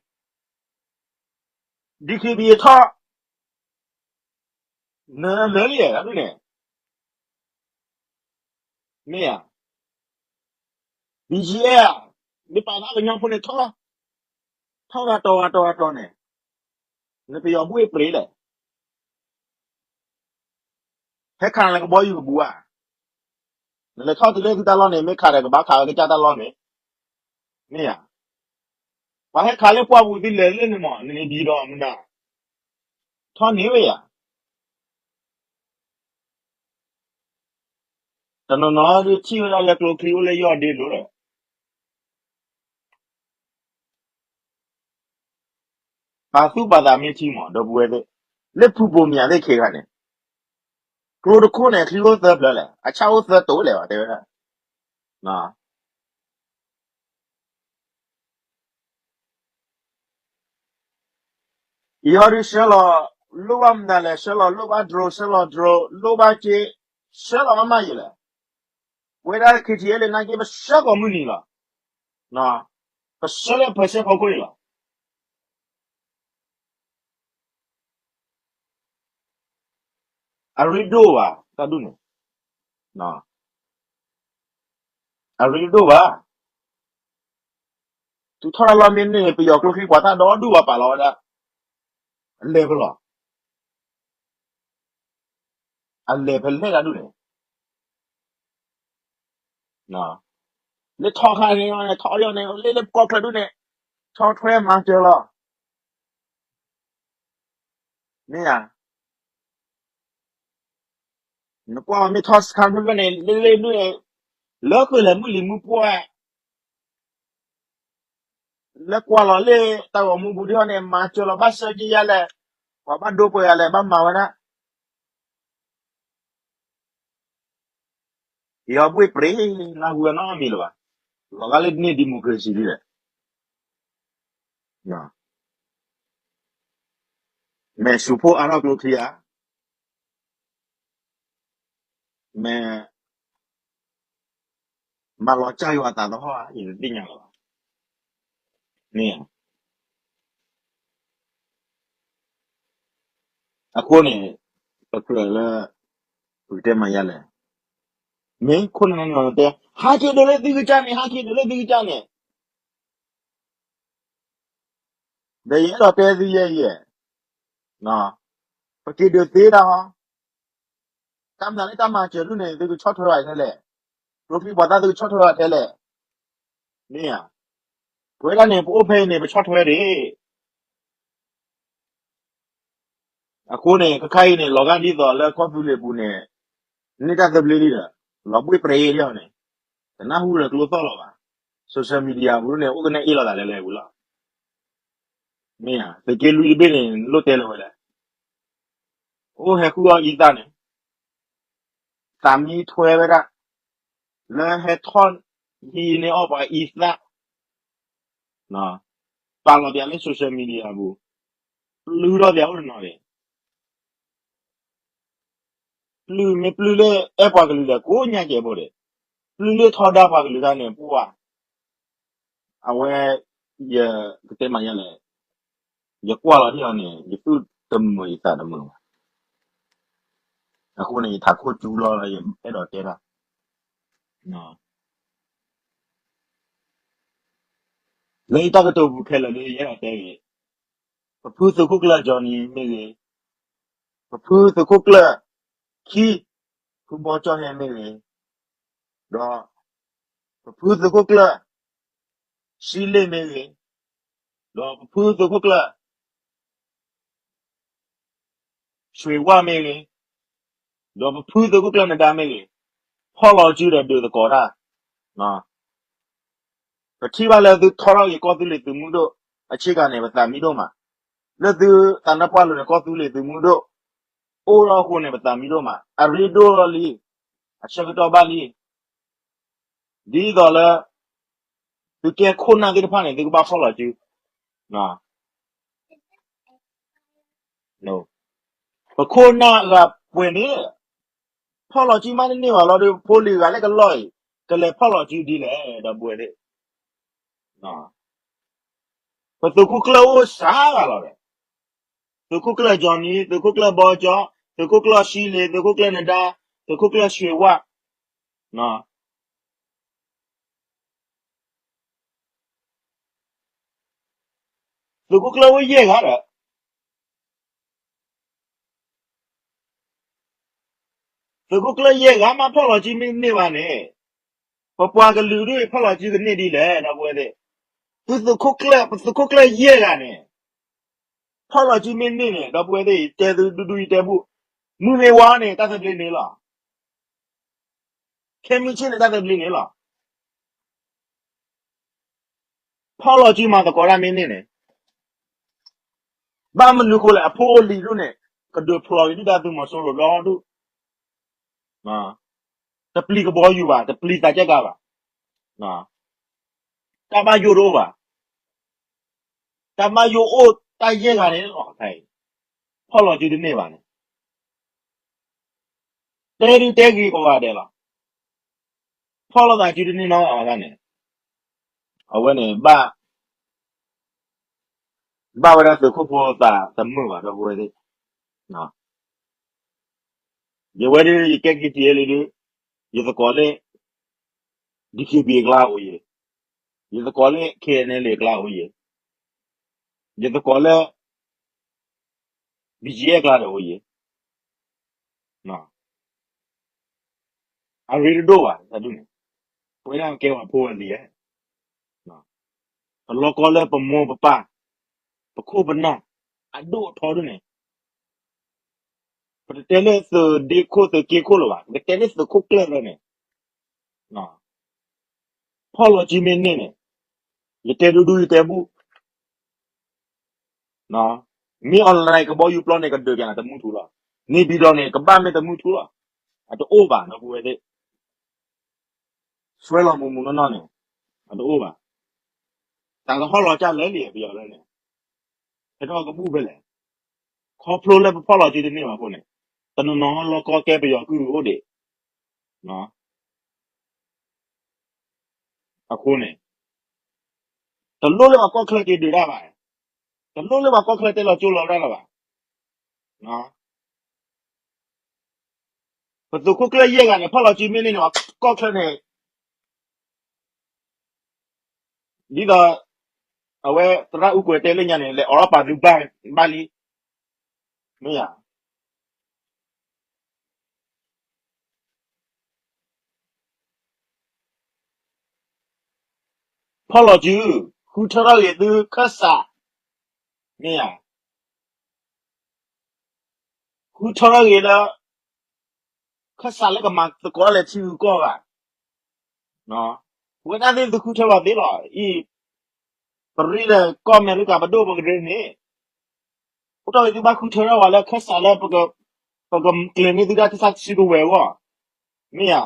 DKBA ထီၣ်, နလၢလံဧါဒ်န့ၣ်, မ့ၢ်ဧါ, BGF ဧါ, မ့ၢ်ပာ်သးကညီဖိန့ၣ်ထီၣ်, ထီၣ်ဂၤတီၤဂၤတီၤဂၤတီၤန့ၣ်, နပယီၤဘှ့ၣ်ပြ့လဲၣ်. ဟဲခးနကဘီယူၤကဘူးဧါ, နလဲၤထီၣ်တုၤလၢသုတၢ်လီၢ်န့ၣ် မ့ၢ်ခးဒီးကဘၣ်ခးဝဲကစၢ်တၢ်လီၢ်န့ၣ်, မ့ၢ်ဧါ, ပှၤဟဲခးလၢပှၢ်ပူၤသုလဲၤလၢန့ၣ်မး နန့ၣ်ဒံးဒီးမနုၤ, ထီၣ်န့ၢ်ဝဲယၤ တနီၤနီၤဒုးထံၣ်ဝဲဒၣ်လၢကျိချံအိၣ်လၢယီၢ်ဒ့လိၤဒီး, ပာ်သူၣ်ပာ်သးမ့ၢ်ထံမး ဒီပုၢ်ဝဲၢ်သ့ၣ်, လၢဖုဘိမၠးသ့ၣ်ခံဂၤန့ၣ်, ကျိတခိၣ်န့ၣ် အချံအိၣ်သၢဖျၢၣ်လဲၣ်, အဆၣ်အိၣ်သၢတိၤလဲၣ်ဘၣ် တဲဝဲဒၣ် အံၤဟီဒုးဆှၢလီၤ, လိၣ်ဘၣ်မနုၤလဲၣ်, ဆှၢလီၤလိၣ်ဘၣ် drone, ဆှၢလီၤ drone, လိၣ်ဘၣ်က့, ဆှၢလီၤအါမးယံာ်လဲၣ်. ပဝဲဒၣ် KTLA နာ်က့ ပဆှၢကိးမုၢ်နံၤလီၤ. ပဆှၢလၢပဆှၢဖီခိၣ်အံၤလီၤ. အရ့ဒိၣ်ဘၣ် တၢ်ဒ်န့ၣ်, အရ့ဒိၣ်ဘၣ်. သုထီၣ်တၢ်လီၢ်မ့ၢ်န့ၢ် ပယီၤကျိချံ ပှၤတၢ်ဒီဒူၣ်ဘၣ်ပာ်လီၤဝဲဒၣ်, အလဲၤဖဲလဲၣ်, အလဲၤဖဲလဲၣ်တၢ်ဒ်န့ၣ်, လၢထီခါန့ၣ် ထီအီၤန့ၣ် လၢလၢပကီၢ်ချၢဒ်န့ၣ်, ဆီထွဲမၤစၢၤလီၤ. မ့ၢ်ဧါ, နကွၢ်မ့ၢ်ထီစခါဖဲဖဲန့ၣ် လၢလၢဒ်န့ၣ်, လၢဃုာ်လဲၤမုၢ်လံၤမုၢ်ပှၢ် လၢကွၢ်လီၤလၢတၢ်ဂီၤမူပူၤဒ်အံၤန့ၣ် မၤစၢၤလီၤ ဘၣ်ဆၢက့ၤယါလဲၣ်, ပှၤဘၣ်ဒိပှဲၤဂၤလဲၣ် ဘၣ်မၤဝဲဒၣ်. ယီၤဘှ့ၣ်ပြ့ နၢ်ဟူဝဲနီတမံၤလၢၤဘၣ်. လီၤဂာ်လၢန့ၢ် democracy ဒ်လဲၣ်. မ့ၢ်စူးဖှိၣ်အါထီၣ်ကျိချံဧါ, မ့ၢ် မၤလီၤစၢ်ယွၤအသးသဟီၣ်ဧါ, ယတသ့ၣ်ညါလၢၤဘၣ်. မ့ၢ် အဃိန့ၣ် ပကြၢးလၢ ပကတဲမၤယါလဲၣ်. မ့ၢ်ခိၣ်နၢ်နီၢ်နီၢ်တဲ ဟးက့ၤဒုးလၢသုကစၢ်န့ၣ်, ဟးက့ၤဒုးလၢသုကစၢ်န့ၣ်, ဒီးယအဲၣ်ဒိးတဲသုယဲယဲ, ပက့ၤဒုးသ့ဒၣ်ဟီ, တၢ်မနုၤလၢတၢ်မၤစၢၤဒ်န့ၣ် သုကဆီၣ်ထွဲဘၣ်ထဲလဲၣ်, ကျိချံပှၤသၣ်သုကဆီၣ်ထွဲဘၣ်ထဲလဲၣ်. မ့ၢ်ဧါ, ပဝဲဒၣ်န့ၣ် ပအိၣ်ဖဲအံၤန့ၣ် ပဆီၣ်ထွဲဒံး အဃိန့ၣ် ခဲခါအံၤန့ၣ် လီၤဂာ်ဒ်သိးလၢကီၢ်သူလ့ၤပူၤန့ၣ် န့ၢ်တၢ်သဘျ့လံဒီး လီၤဘှ့ၣ်ပြ့လံအီၤန့ၣ် တနၢ်ဟူဒီးကျိသီၣ်လီၤဘၣ်. social media ပူၤန့ၣ် အိၣ်ကနဲၣ်အ့ၣ်လိာ်သးလဲၤလဲၤပူၤလီၤ. မ့ၢ်ဧါ, သုးက့လွံၢ်တဘ့ၣ်န့ၣ် လိၣ်တဲလၢၤဝဲလဲၣ်. အိၣ်ဟဲဃုအီၣ်အံသၣ်န့ၣ် သးမံထွဲဝဲဒၣ် လၢဟဲထီၣ်ဟံးန့ၢ်အီၣ်ပှၤအံသၣ် ပာ်လီၤပၠးလၢ social media ပူၤ, ပျုၢ်ထီၣ်ပၠးအိၣ်တနီၤန့ၣ်, ပျုၢ်မ့ၢ်ပျုၢ်လၢအဲၣ်ပှၤကလုာ်ဒီးကိးညါကဲးဖိဒီး, ပျုၢ်လၢထီဒါပှၤကလုာ်တၢ်န့ၣ် ပှၤ အဝဲ ယကတဲမၤယါလဲၣ်, ယကွၢ်လီၤဒ်အီၤန့ၣ် ယသူၣ်တမုာ်ယသးတမုာ်ဘၣ်. အဃိန့ၣ် ယထးခိၣ်စူၤလီၤ ယအဲၣ်ဒိးတဲတၢ် လၢယတၢ်ကတိၤပူၤခဲလၢာ်လၢယအဲၣ်ဒိးတဲဂ့ၤ, ပဖုသုးခိၣ်ကျၢၢ် Johnny မ့ၢ်ဂ့ၤ, ပဖုသုးခိၣ်ကျၢၢ် ခံ, ဖုဘီကၠီၣ်ဟဲမ့ၢ်ဂ့ၤ, ဒီး ပဖုသုးခိၣ်ကျၢၢ် ဆံလ့ၣ်မ့ၢ်ဂ့ၤ, ဒီးပဖုသုးခိၣ်ကျၢၢ် ဆွ့ၤဝါမ့ၢ်ဂ့ၤ, ဒီးပဖုသုးခိၣ်ကျၢၢ်နဒါမ့ၢ်ဂ့ၤ, ဖီၣ်လီၤစုဒီးဒုးသကိးတၢ်, ပထံၣ်ဘၣ်လၢသုထီထီၣ်က့ၤကီၢ်သူလ့ၤသုးမုၢ်ဒိၣ်အဆ့ကၤန့ၣ် ပသးမံဒိၣ်မး, လၢသုသးနါပှၢ်လိၤန့ၣ် ကီၢ်သူလ့ၤသုးမုၢ်ဒိၣ် အိၣ်ထီၣ်အဃိန့ၣ် ပသးမံဒိၣ်မး, အရ့ဒိၣ်ထီၣ်လံ, အဆၢကတီၢ်ဘၣ်လံ ဒ်သိးလၢ သုကဲခိၣ်နၢ်သ့ၣ်တဖၣ်န့ၣ် သုကဘၣ်ဖီၣ်လီၤစု, ပခိၣ်နၢ်အဂၤပှဲၤန့ၣ် ဖီၣ်လီၤစုမးတန့ၢ်ဘၣ်လီၤဒီး ဖိလံၤဂၤလၢကလီၢ်အံၤ ကလဲၤဖီၣ်လီၤစုဒ်လဲၣ် ဒီပုၢ်ဝဲၢ်သ့ၣ်, ပသုးခိၣ်ကျၢၢ်အိၣ်စှၤဂၤလီၤဒီး သုးခိၣ်ကျၢၢ်ကၠီနံၤ, သုးခိၣ်ကျၢၢ်ဘီကၠီ, သုးခိၣ်ကျၢၢ်ရှံလ့ၤ, သုးခိၣ်ကျၢၢ်နဒါ, သုးခိၣ်ကျၢၢ်ဆွ့ၤဝၣ်, သုးခိၣ်ကျၢၢ်ဝဲယဲၢ်ဂၤဒီး သုးခိၣ်ကျၢၢ်ယဲၢ်ဂၤမး ဖီၣ်လီၤစုမ့ၢ်တန့ၢ်ဘၣ်န့ၣ်, ပပှၤကလုာ်ဒူၣ်အံၤ ဖီၣ်လီၤစုကန့ၢ်ဒ်လဲၣ် ဒီပုၢ်ဝဲၢ်သ့ၣ်, သုးခိၣ်ကျၢၢ်, ပသုးခိၣ်ကျၢၢ်ယဲၢ်ဂၤန့ၣ်, ဖီၣ်လီၤစုမ့ၢ်တန့ၢ်န့ၣ် ဒီပုၢ်ဝဲၢ်သ့ၣ် တဲသုဒူဒူယတဲဘူၣ်, မုၢ်မ့ၢ်ဝါန့ၣ် တၢ်သဘျ့န့ၣ်လီၤ. ခဲမုၢ်ဆ့ၣ်န့ၣ် တၢ်သဘျ့န့ၣ်လီၤ. ဖီၣ်လီၤစုမၤသကိးတၢ်မ့ၢ်တန့ၢ်န့ၣ်, ဘၣ်မနုၤဃိလဲၣ် အဖိအလံၤဒူၣ်န့ၣ် ကဒုးဖျိးက့ၤဒုၣ်ဒါသုးမီၤစိရိၤဒီဒူၣ်, တပျံၤကဘီယူၤဘၣ်, တပျံၤသးကဲကၤဘၣ်, တၢ်ဘၣ်ယိၣ်တအိၣ်ဘၣ်, တၢ်ဘၣ်ယိၣ်အိၣ်တၢ်ယဲၢ်ဂၤန့ၣ်လီၤ. ဖီၣ်လီၤစုတန့ၢ်ဘၣ်န့ၣ်, တဲဒုးတဲဂ့ၤကိးဂၤဒဲးလီၤ. ဖီၣ်လိာ်သးစုတန့ၢ်နီတဂၤန့ၣ်, အဝဲန့ၣ် ဘၣ်ဝဲဒၣ်သုးခိၣ်ဖိသးတမုာ်ဘၣ် ဒီပုၢ်ဝဲၢ်သ့ၣ်, ယဝဲဒၣ် ယကဲ က့ၤထံၣ်လံဒုး, ယသကိးလၢ DKBA အကျါအိၣ်ယဲ, ယသကိးလၢ KNLA အကျါအိၣ်ယဲ, ယသကိးလၢ BGF အကျါဒီးအိၣ်ယဲ, အရ့တဒိၣ်ဘၣ်တဒူၣ်န့ၣ်, ပဝဲဒၣ်ကဲပှၤဖိဝဲလံဧါ, ပလီၢ်ကီလၢပမိၢ်ပပၢ်, ပခိၣ်ပနၢ်, အဒိၣ်အထီဒၣ်န့ၣ်, ပတတဲလၢသုးဒ့ခိၣ်သုးက့ခိၣ်လၢၤဘၣ်, ပကတဲလၢသုးခိၣ်ကျၢၢ်လၢန့ၣ်, ဖီၣ်လီၤစုမ့ၢ်တန့ၢ်န့ၣ်, ယတဲဒူဒူယတဲဘူၣ်, မ့ၢ် online ကဘီယူၤပျီန့ၣ် ကဒုးကနၤတမုၢ်ထူလီၤ, န့ၣ်ပၠံၤတီၤန့ၣ် ကဘၣ်မ့ၢ်တမုၢ်ထူလီၤ, အတအိၣ်ဘၣ် ဒီပုၢ်ဝဲၢ်သ့ၣ်, ဆွဲလီၤမုၢ်မုၢ်နီၢ်နီၢ်န့ၣ်, အတအိၣ်ဘၣ်, တၢ်ကဟီၣ်လီၤကၢ်လဲၣ်လံ ပယီၤလၢန့ၣ်, ဟဲထီၣ်ကဘူၣ်ဖဲလဲၣ်, ခီဖျိလၢပဖီၣ်လီၤစုတန့ၢ်ဘၣ်အဃိန့ၣ်, တနီၤနီၤလီၢ်ကီကဲပယီၤကုၢ်အိၣ်ဒံး, အဃိန့ၣ်, တလိၣ်လၢပှၤကီၢ်ချၢက့ၤဒုးတၢ်ဘၣ်, တလိၣ်လၢပှၤကီၢ်ချၢတဲလီၤကၠိလီၤဒၣ်လၢၤဘၣ်, ပသုးခိၣ်ကျၢၢ်ယဲၢ်ဂၤန့ၣ် ဖီၣ်လီၤစုမ့ၢ်န့ၢ်န့ၣ် ပှၤကီၢ်ချၢန့ၣ် ဒ်သိး အဝဲသရၣ်အူကွဲၤတဲလၢညါန့ၣ် လဲၤအိးထီၣ်ပာ်သုဘၣ်လံ, မ့ၢ်ဧါ, ဖီၣ်လီၤစု, ဃုထၢထီၣ်ဂ့ၤသုခၢၣ်စး, မ့ၢ်ဧါ, ဃုထၢထီၣ်ဂ့ၤလၢ ခၢၣ်စးလၢကမၤသကိးလဲၤထံဂုၤကီၢ်ဂၤ, ဝဲဒၣ်သ့ၣ်သုဃုထၢဘၣ်သ့လီၤအံၤ, ပရ့ဒီးကီၢ်အမဲရကၤပဒိၣ်ပကရ့န့ၣ်, အိၣ်ထီၣ်ဂ့ၤသုဘၣ်ဃုထၢထီၣ်ဝဲလၢခၢၣ်စးလၢ ပကကျဲၤန့ၢ်သုတၢ်သးဆံးကဝဲၤအဂီၢ်, မ့ၢ်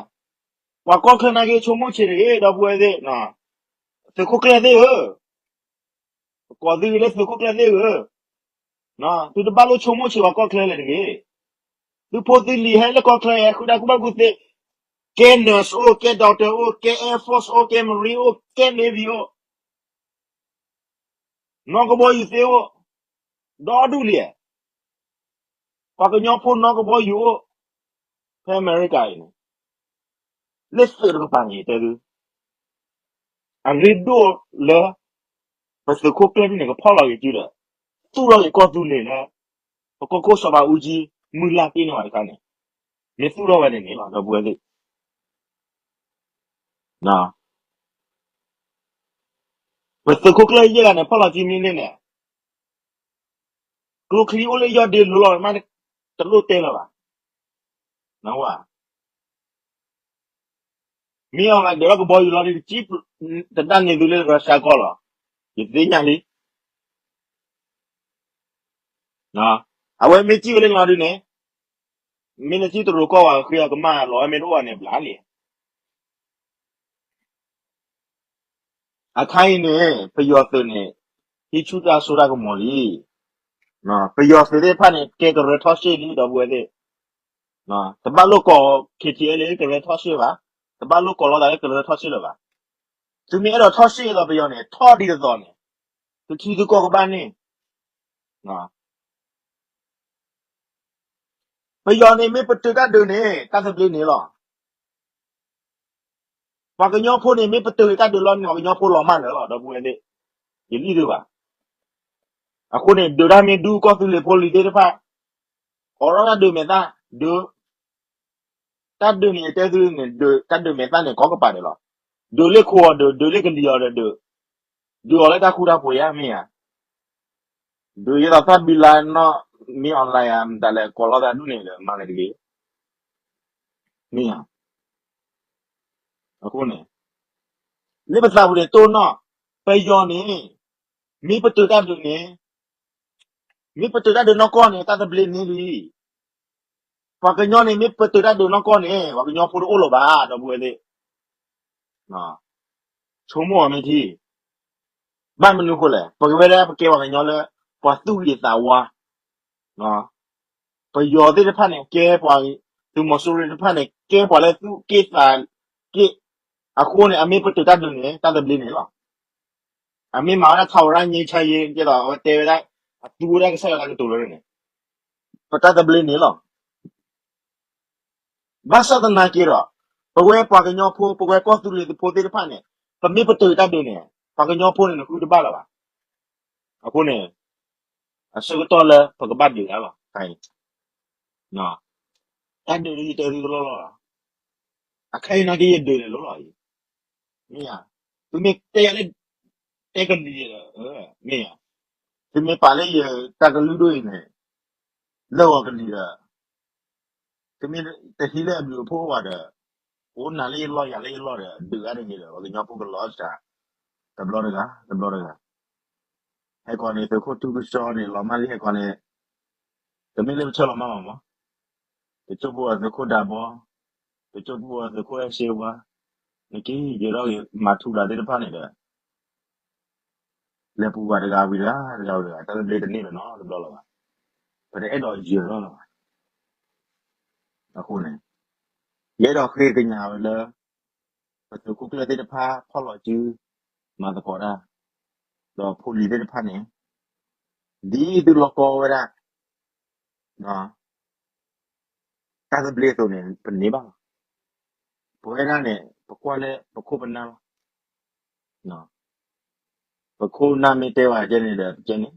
ဧါ, ပှၤကီၢ်ချၢနာ်က့ဆိကမိၣ်ဆံးတဂ့ၤ ဒီပုၢ်ဝဲၢ်သ့ၣ်, သုးခိၣ်ကျၢၢ်သ့ၣ်ဧၢ, ပကိးသုဂ့ၤလၢသုးခိၣ်ကျၢၢ်သ့ၣ်ဧၢ, သုတဘၣ်လိၣ်ဆိကမိၣ်ဆံးပှၤကီၢ်ချၢလဲၣ်တဂ့ၤ, သုဖိသုလံၤဟဲလၢကီၢ်ချၢဟဲဃုတၢ်ကူၣ်ဘၣ်ကူၣ်သ့, ကဲ nurse အိၣ်, ကဲ doctor အိၣ်, ကဲ air force အိၣ်, ကဲ marine အိၣ်, ကဲ navy အိၣ်, နီၢ်ကဘီယူၤသ့အိၣ်, ဒီဒူၣ်လံ, ပှၤကညီဖိနီၢ်ကဘီယူၤအိၣ်, ဖဲအမဲရကၤအံၤန့ၣ်, လၢသုးတကပၤန့ၣ်တဲသု, အရ့ဒိၣ်လၢ ပသုးခိၣ်ကျၢၢ်ဒ်န့ၣ် ကဖီၣ်လီၤက့ၤစုဒီး, သူၣ်ထီၣ်က့ၤကီၢ်သူလ့ၤလၢ ပကီၢ်ခိၣ်စီၤဘးအူကၠံ မုၢ်လၢ်တ့ၢ်န့ၢ်ဝဲတခါန့ၣ်, မ့ၢ်သူၣ်ထီၣ်ဝဲန့ၣ်န့ၣ်လီၤ ဒီပုၢ်ဝဲၢ်သ့ၣ် ပသုးခိၣ်ကျၢၢ်ယဲၢ်ဂၤန့ၣ် ဖီၣ်လီၤစုမ့ၢ်န့ၣ်န့ၣ်, ကျိချံအိၣ်လၢယီၢ်ဒ့လိၤလီၤမး, တလိၣ်တဲလၢၤဘၣ်, နဝဲ, မ့ၢ်အီၤဂၤဒၢးထီၣ်ကဘီယူၤလီၤဒုး တကံၣ်တဒၣ်န့ၢ်သုလၢရၢၡါကီၢ်လီၤ, ယသ့ၣ်ညါလံ, အဝဲမ့ၢ်ကံၣ်ဝဲလၢလီၤဒုးန့ၣ်, မ့ၢ်နကံၣ်တရူးကီၢ်ဝဲဃ့အီၤကမၣ်လီၤဝဲမ့ၢ်တအိၣ်ဘၣ်န့ၣ်ဘျါလံ အခါအံၤန့ၣ် ပယီၤသုးန့ၣ် ဟံးဆူၣ်တၢ်စိတၢ်ကမီၤလံ. ပယီၤသုးသ့ၣ်တဖၣ်န့ၣ် ကဲကရၢထီၣ်ရှ့လံ ဒီပုၢ်ဝဲၢ်သ့ၣ်. တဘၣ်လိၣ်ကိး ခ့ထံအဲလ် လၢကရၢထီၣ်ရှ့ဘၣ်. တဘၣ်လိၣ်ကိးလီၤသးလၢကရၢထီၣ်ရှ့လၢၤဘၣ်. သုမ့ၢ်အဲၣ်ဒိးထီၣ်ရှ့ဒီးပယီၤန့ၣ် ထီၣ်ဒ်သိးသိးန့ၣ် သုထံသုကီၢ်ကဘၣ်န့ၣ် ပယီၤန့ၣ်မ့ၢ်ပတုာ်တၢ်ဒုးန့ၣ် တၢ်သဘျ့န့ၣ်လီၤ. ပှၤကညီဖိန့ၣ် မ့ၢ်ပတုာ်တၢ်ဒုးလီၤန့ၣ် ပှၤကညီဖိလီၤမၢ်လၢာ်လီၤ ဒီပုၢ်ဝဲၢ်သ့ၣ်, ယလံၣ်ဒုးဘၣ်. အဃိန့ၣ် ဒုးတၢ်မ့ၢ်ဒူကီၢ်သူလ့ၤဖိလံၤသ့ၣ်တဖၣ်, အိးထီၣ်တၢ်ဒုးမဲာ်သၣ်, ဒုး တၢ်ဒုးန့ၣ် ယတဲသုန့ၣ် ဒုး တၢ်ဒုးမဲာ်သၣ်န့ၣ် ကိးကပၤဒဲးလီၤ. ဒုးလၢခိအီၤဒုး, ဒုးလၢကလံၤအီၤဒုး, ဒုးအီၤလၢတၢ်ဃူတၢ်ဖိးယါ မ့ၢ်ဧါ. ဒုးယဲသိးသၣ်ဘံလါနီၢ် မ့ၢ် online ဧါ မတၤလဲၣ် ကိးလီၤသးဒူၣ်န့ၣ်ဒီး မၤက့ၤတဂ့ၤ, မ့ၢ်ဧါ. အဃိန့ၣ် လၢပသးပူၤန့ၣ် တိၢ်နီၣ်, ပယီၤန့ၣ် မ့ၢ်ပတုာ်တၢ်ဒုးန့ၣ်, မ့ၢ်ပတုာ်တၢ်ဒုးနီၢ်ကီၢ်န့ၣ် တၢ်သဘျ့န့ၢ်လံ. ပှၤကညီန့ၣ် မ့ၢ်ပတုာ်တၢ်ဒုးနီၢ်ကီၢ်န့ၣ် ပှၤကညီဖိတအိၣ်လၢၤဘၣ် ဒီပုၢ်ဝဲၢ်သ့ၣ်. ဆိကမိၣ်အီၤမ့ၢ်ထံ, ဘၣ်မနုၤအဃိလဲၣ်, ပကဝဲဒၣ်ပကဲပှၤကညီလၢ ပှၤသူၣ်ဂ့ၤသးဝါ, ပယီၤသ့ၣ်တဖၣ်န့ၣ် ကဲပှၤ, သုးမီၤစိရိၤတဖၣ်န့ၣ် ကဲပှၤလၢသူၣ်က့ၣ်သးက့ၣ်, အဃိန့ၣ် အမ့ၢ်ပတုာ်တၢ်ဒုးန့ၣ် တၢ်သဘျ့န့ၢ်လီၤ. အမ့ၢ်မၤဝဲဒၣ် ထးဝရငြိမ်းချမ်းရေး ကဲသိးအဝဲတဲဝဲဒၣ် အသူဝဲဒၣ်ကစၢ်ယွၤတၢ်ကတိၤလၢန့ၣ် ပတၢ်သဘျ့န့ၢ်လီၤ. ဘၣ်ဆၣ်သနာ်က့ဒီး ပဝဲပှၤကညီဖိ ပဝဲကီၢ်သူလ့ၤဖိသ့ၣ်တဖၣ်န့ၣ် ပမ့ၢ်ပတုာ်တၢ်ဒုးန့ၣ် ပှၤကညီဖိန့ၣ် နဃုတဘၣ်လၢၤဘၣ်. အဃိန့ၣ် အဆၢကတီၢ်လၢပကဘၣ်ဒုးတၢ်လီၤ. တၢ်ဒုးဒ်ယတဲသုတလီၢ်လီၢ်လီၤ. အခဲအံၤနာ်က့ယဒုးန့ၣ်လိၤလီၤအံၤ, မ့ၢ်ဧါ. သုမ့ၢ်တဲယၤလၢ တဲကလံၤဒီး မ့ၢ်ဧါ. သုမ့ၢ်ပာ်လၢယတၢ်ကလုၢ်ဒိၣ်အံၤန့ၣ် လၢာ်ဂီၤကလံၤဒီး သုမ့ၢ်တဟံးလၢအဘျုးအဖှိၣ်ဘၣ်ဒီး အိၣ်နၤလၢယလီၢ်ယၤလၢယလီၢ်ဒီး ဒုးဂၤတဂ့ၤဒီး ပှၤကညီဖိကလီၤစှၤ တဘျီတဂၤ တဘျီတဂၤ. ဟဲကီးန့ၣ် သုးခိၣ်ထူကဆှီန့ၣ် လီၤမၢ်လံ ဟဲကီးန့ၣ် တမ့ၢ်လၢပဆၢလီၤမၢ်ဘၣ်မး, တစိၢ်ဖိအသုးခိၣ်ဒးဘီ, တစိၢ်ဖိအသုးခိၣ်အဲၣ်စ့ဝါ, နက့ၤယဲၤထီၣ်ဂ့ၤ မၤထူလၢသ့ၣ်တဖၣ်န့ၣ်ဒီး လဲၤပူၤဘၣ်တဂၤဝံၤတဂၤ တဂၤဝံၤတဂၤ တၢ်သဘျ့တန့ၢ်လၢၤနီတဘျီလၢၤဘၣ်. ပတအဲၣ်ဒိးယဲၤထီၣ်လၢၤဘၣ်. အဃိန့ၣ် ယအဲၣ်ဒိးဃ့ကညးဝဲလၢ ပသုးခိၣ်ကျၢၢ်သ့ၣ်တဖၣ်ဖီၣ်လီၤစု မၤသကိးတၢ်, ဒီးဖိလံၤသ့ၣ်တဖၣ်န့ၣ် ဒ်သုလီၢ်ကီဝဲဒၣ် တၢ်သဘျ့အသိးန့ၣ် ပန့ၢ်ဘၣ်လီၤ. ပဝဲဒၣ်န့ၣ် ပကွၢ်လၢပခိၣ်ပနၢ်လီၤ. ပခိၣ်ပနၢ်မ့ၢ်တဲဝဲကဲန့ၣ်ဒီး ပကဲန့ၣ်,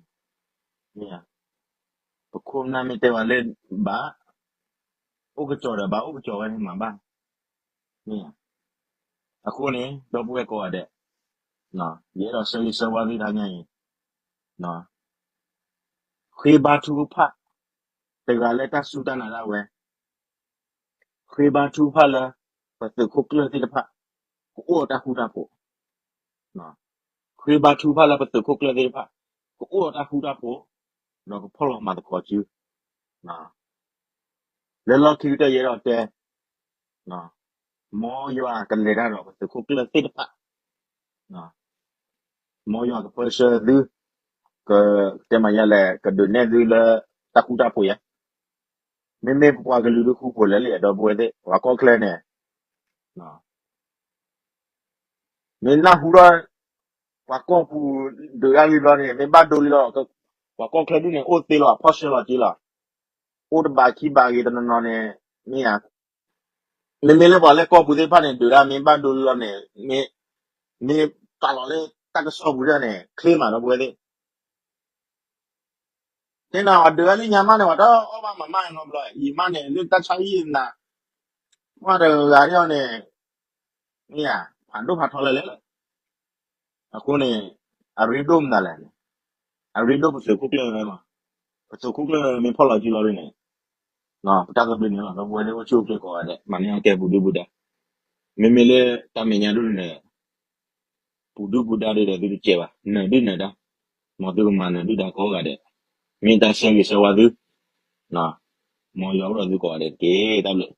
မ့ၢ်ဧါ. ပခိၣ်ပနၢ်မ့ၢ်တဲဝဲလၢ ဘၣ်အိၣ်ကစီၤဒီး ဘၣ်အိၣ်ကစီၤဝဲန့ၣ်မၤဘၣ်, မ့ၢ်ဧါ. အဃိန့ၣ် ဒီပုၢ်ဝဲၢ်ကိးဂၤဒဲး, ယအဲၣ်ဒိးဆၢဂ့ၤဆၢဝါသုတဟါညါအံၤ, ဃ့ဘါထုကဖၣ် တဂၤလၢတၢ်စူၢ်တၢ်နာ်ဒၣ်ဝဲ, ဃ့ဘါထုကဖၣ်လၢ ပသုးခိၣ်ကျၢၢ်သ့ၣ်တဖၣ် ကအိၣ်ဒီးတၢ်ဃူတၢ်ဖိး, ဃ့ဘါထုကဖၣ်လၢပသုးခိၣ်ကျၢၢ်သ့ၣ်တဖၣ် ကအိၣ်ဒီးတၢ်ဃူတၢ်ဖိး, ဒီးကဖီၣ်လီၤမၤသကိးစု, လၢလီၢ်ခံကတၢၢ်ယအဲၣ်ဒိးတဲ, မ်ယွၤကလဲၤတၢ်ဒီးပသုးခိၣ်ကျၢၢ်သ့ၣ်တဖၣ်, မ်ယွၤကပၢဆှၢသု, ကတဲမၤယါလဲၣ် ကဒုးနဲၣ်သုလၢတၢ်ဃူတၢ်ဖိးယါ, မ့မ့ၢ်ပှၤကလုာ်ဒူၣ်ဃူဖိးလဲၣ်လံ ဒီပုၢ်ဝဲၢ်သ့ၣ် ပှၤကီၢ်ချၢန့ၣ် မ့ၢ်နၢ်ဟူဒီး ပှၤကီၢ်ပူၤဒုးတၢ်လံဘျီန့ၣ် မ့ၢ်ဘၣ်ဒိလံလီၤ, ပှၤကီၢ်ချၢဒုးန့ၣ် အိၣ်သ့လီၤ အဖီၣ်ဆှၢလီၤက့လီၤ, အိၣ်တဘးခံဘးဂ့ၤတနီၤနီၤန့ၣ်, မ့ၢ်ဧါ, မ့မ့ၢ်လၢပှၤလၢကီၢ်ပူၤသ့ၣ်တဖၣ်န့ၣ် ဒုးတၢ်မ့ၢ်ဘၣ်ဒိလံလီၤန့ၣ်, မ့ၢ်ပာ်လီၤလၢတၢ်ကစီၣ်ပူၤဒၣ်န့ၣ် ချ့မး ဒီပုၢ်ဝဲၢ်သ့ၣ် တဲနၤအီၤဒုးဝဲလၢညါမးန့ၣ် ပှၤတအီၣ်ဘၣ်မၤမးနီတဘျီ, ယမးန့ၣ် လၢတၢ်ဆါဟံၣ်နၤ, ပှၤတဂၤဒ်အံၤန့ၣ်, မ့ၢ်ဧါ, ဖးဒိၣ်ဖးထီလဲၣ်လဲၣ်, အဃိန့ၣ် အရ့ဒိၣ်မနုၤလဲၣ်န့ၣ်, အရ့ဒိၣ်ပသုးခိၣ်ကျၢၢ်ဝဲမး, ပသုးခိၣ်ကျၢၢ်မ့ၢ်ဖီၣ်လီၤစုလီၤဒ်န့ၣ်, ပတၢ်သဘျ့န့ၣ်လီၤ ဒီပုၢ်ဝဲၢ်သ့ၣ် အိၣ်ဆူၣ်အိၣ်ချ့ကိးဂၤဒဲး မၤန့ၢ်အီၣ်ကဲပူၤဒုၣ်ပူၤဒါ, မ့မ့ၢ်လၢတၢ်မဲာ်ညါဒ်န့ၣ် ပူၤဒုၣ်ပူၤဒါဒ်ဒီးသုတစဲးဘၣ်, နၢၤဒုၣ်နၢၤဒါ, မ်သုကမၤနၢၤဒုၣ်ဒါကိးဂၤဒဲး, မ့ၢ်တၢ်ဆၢဂ့ၤဆၢဝါသု, မ်ယွၤအိၣ်ဒီးသုကိးဂၤဒဲးတက့ၢ်, တၢ်ဘျုး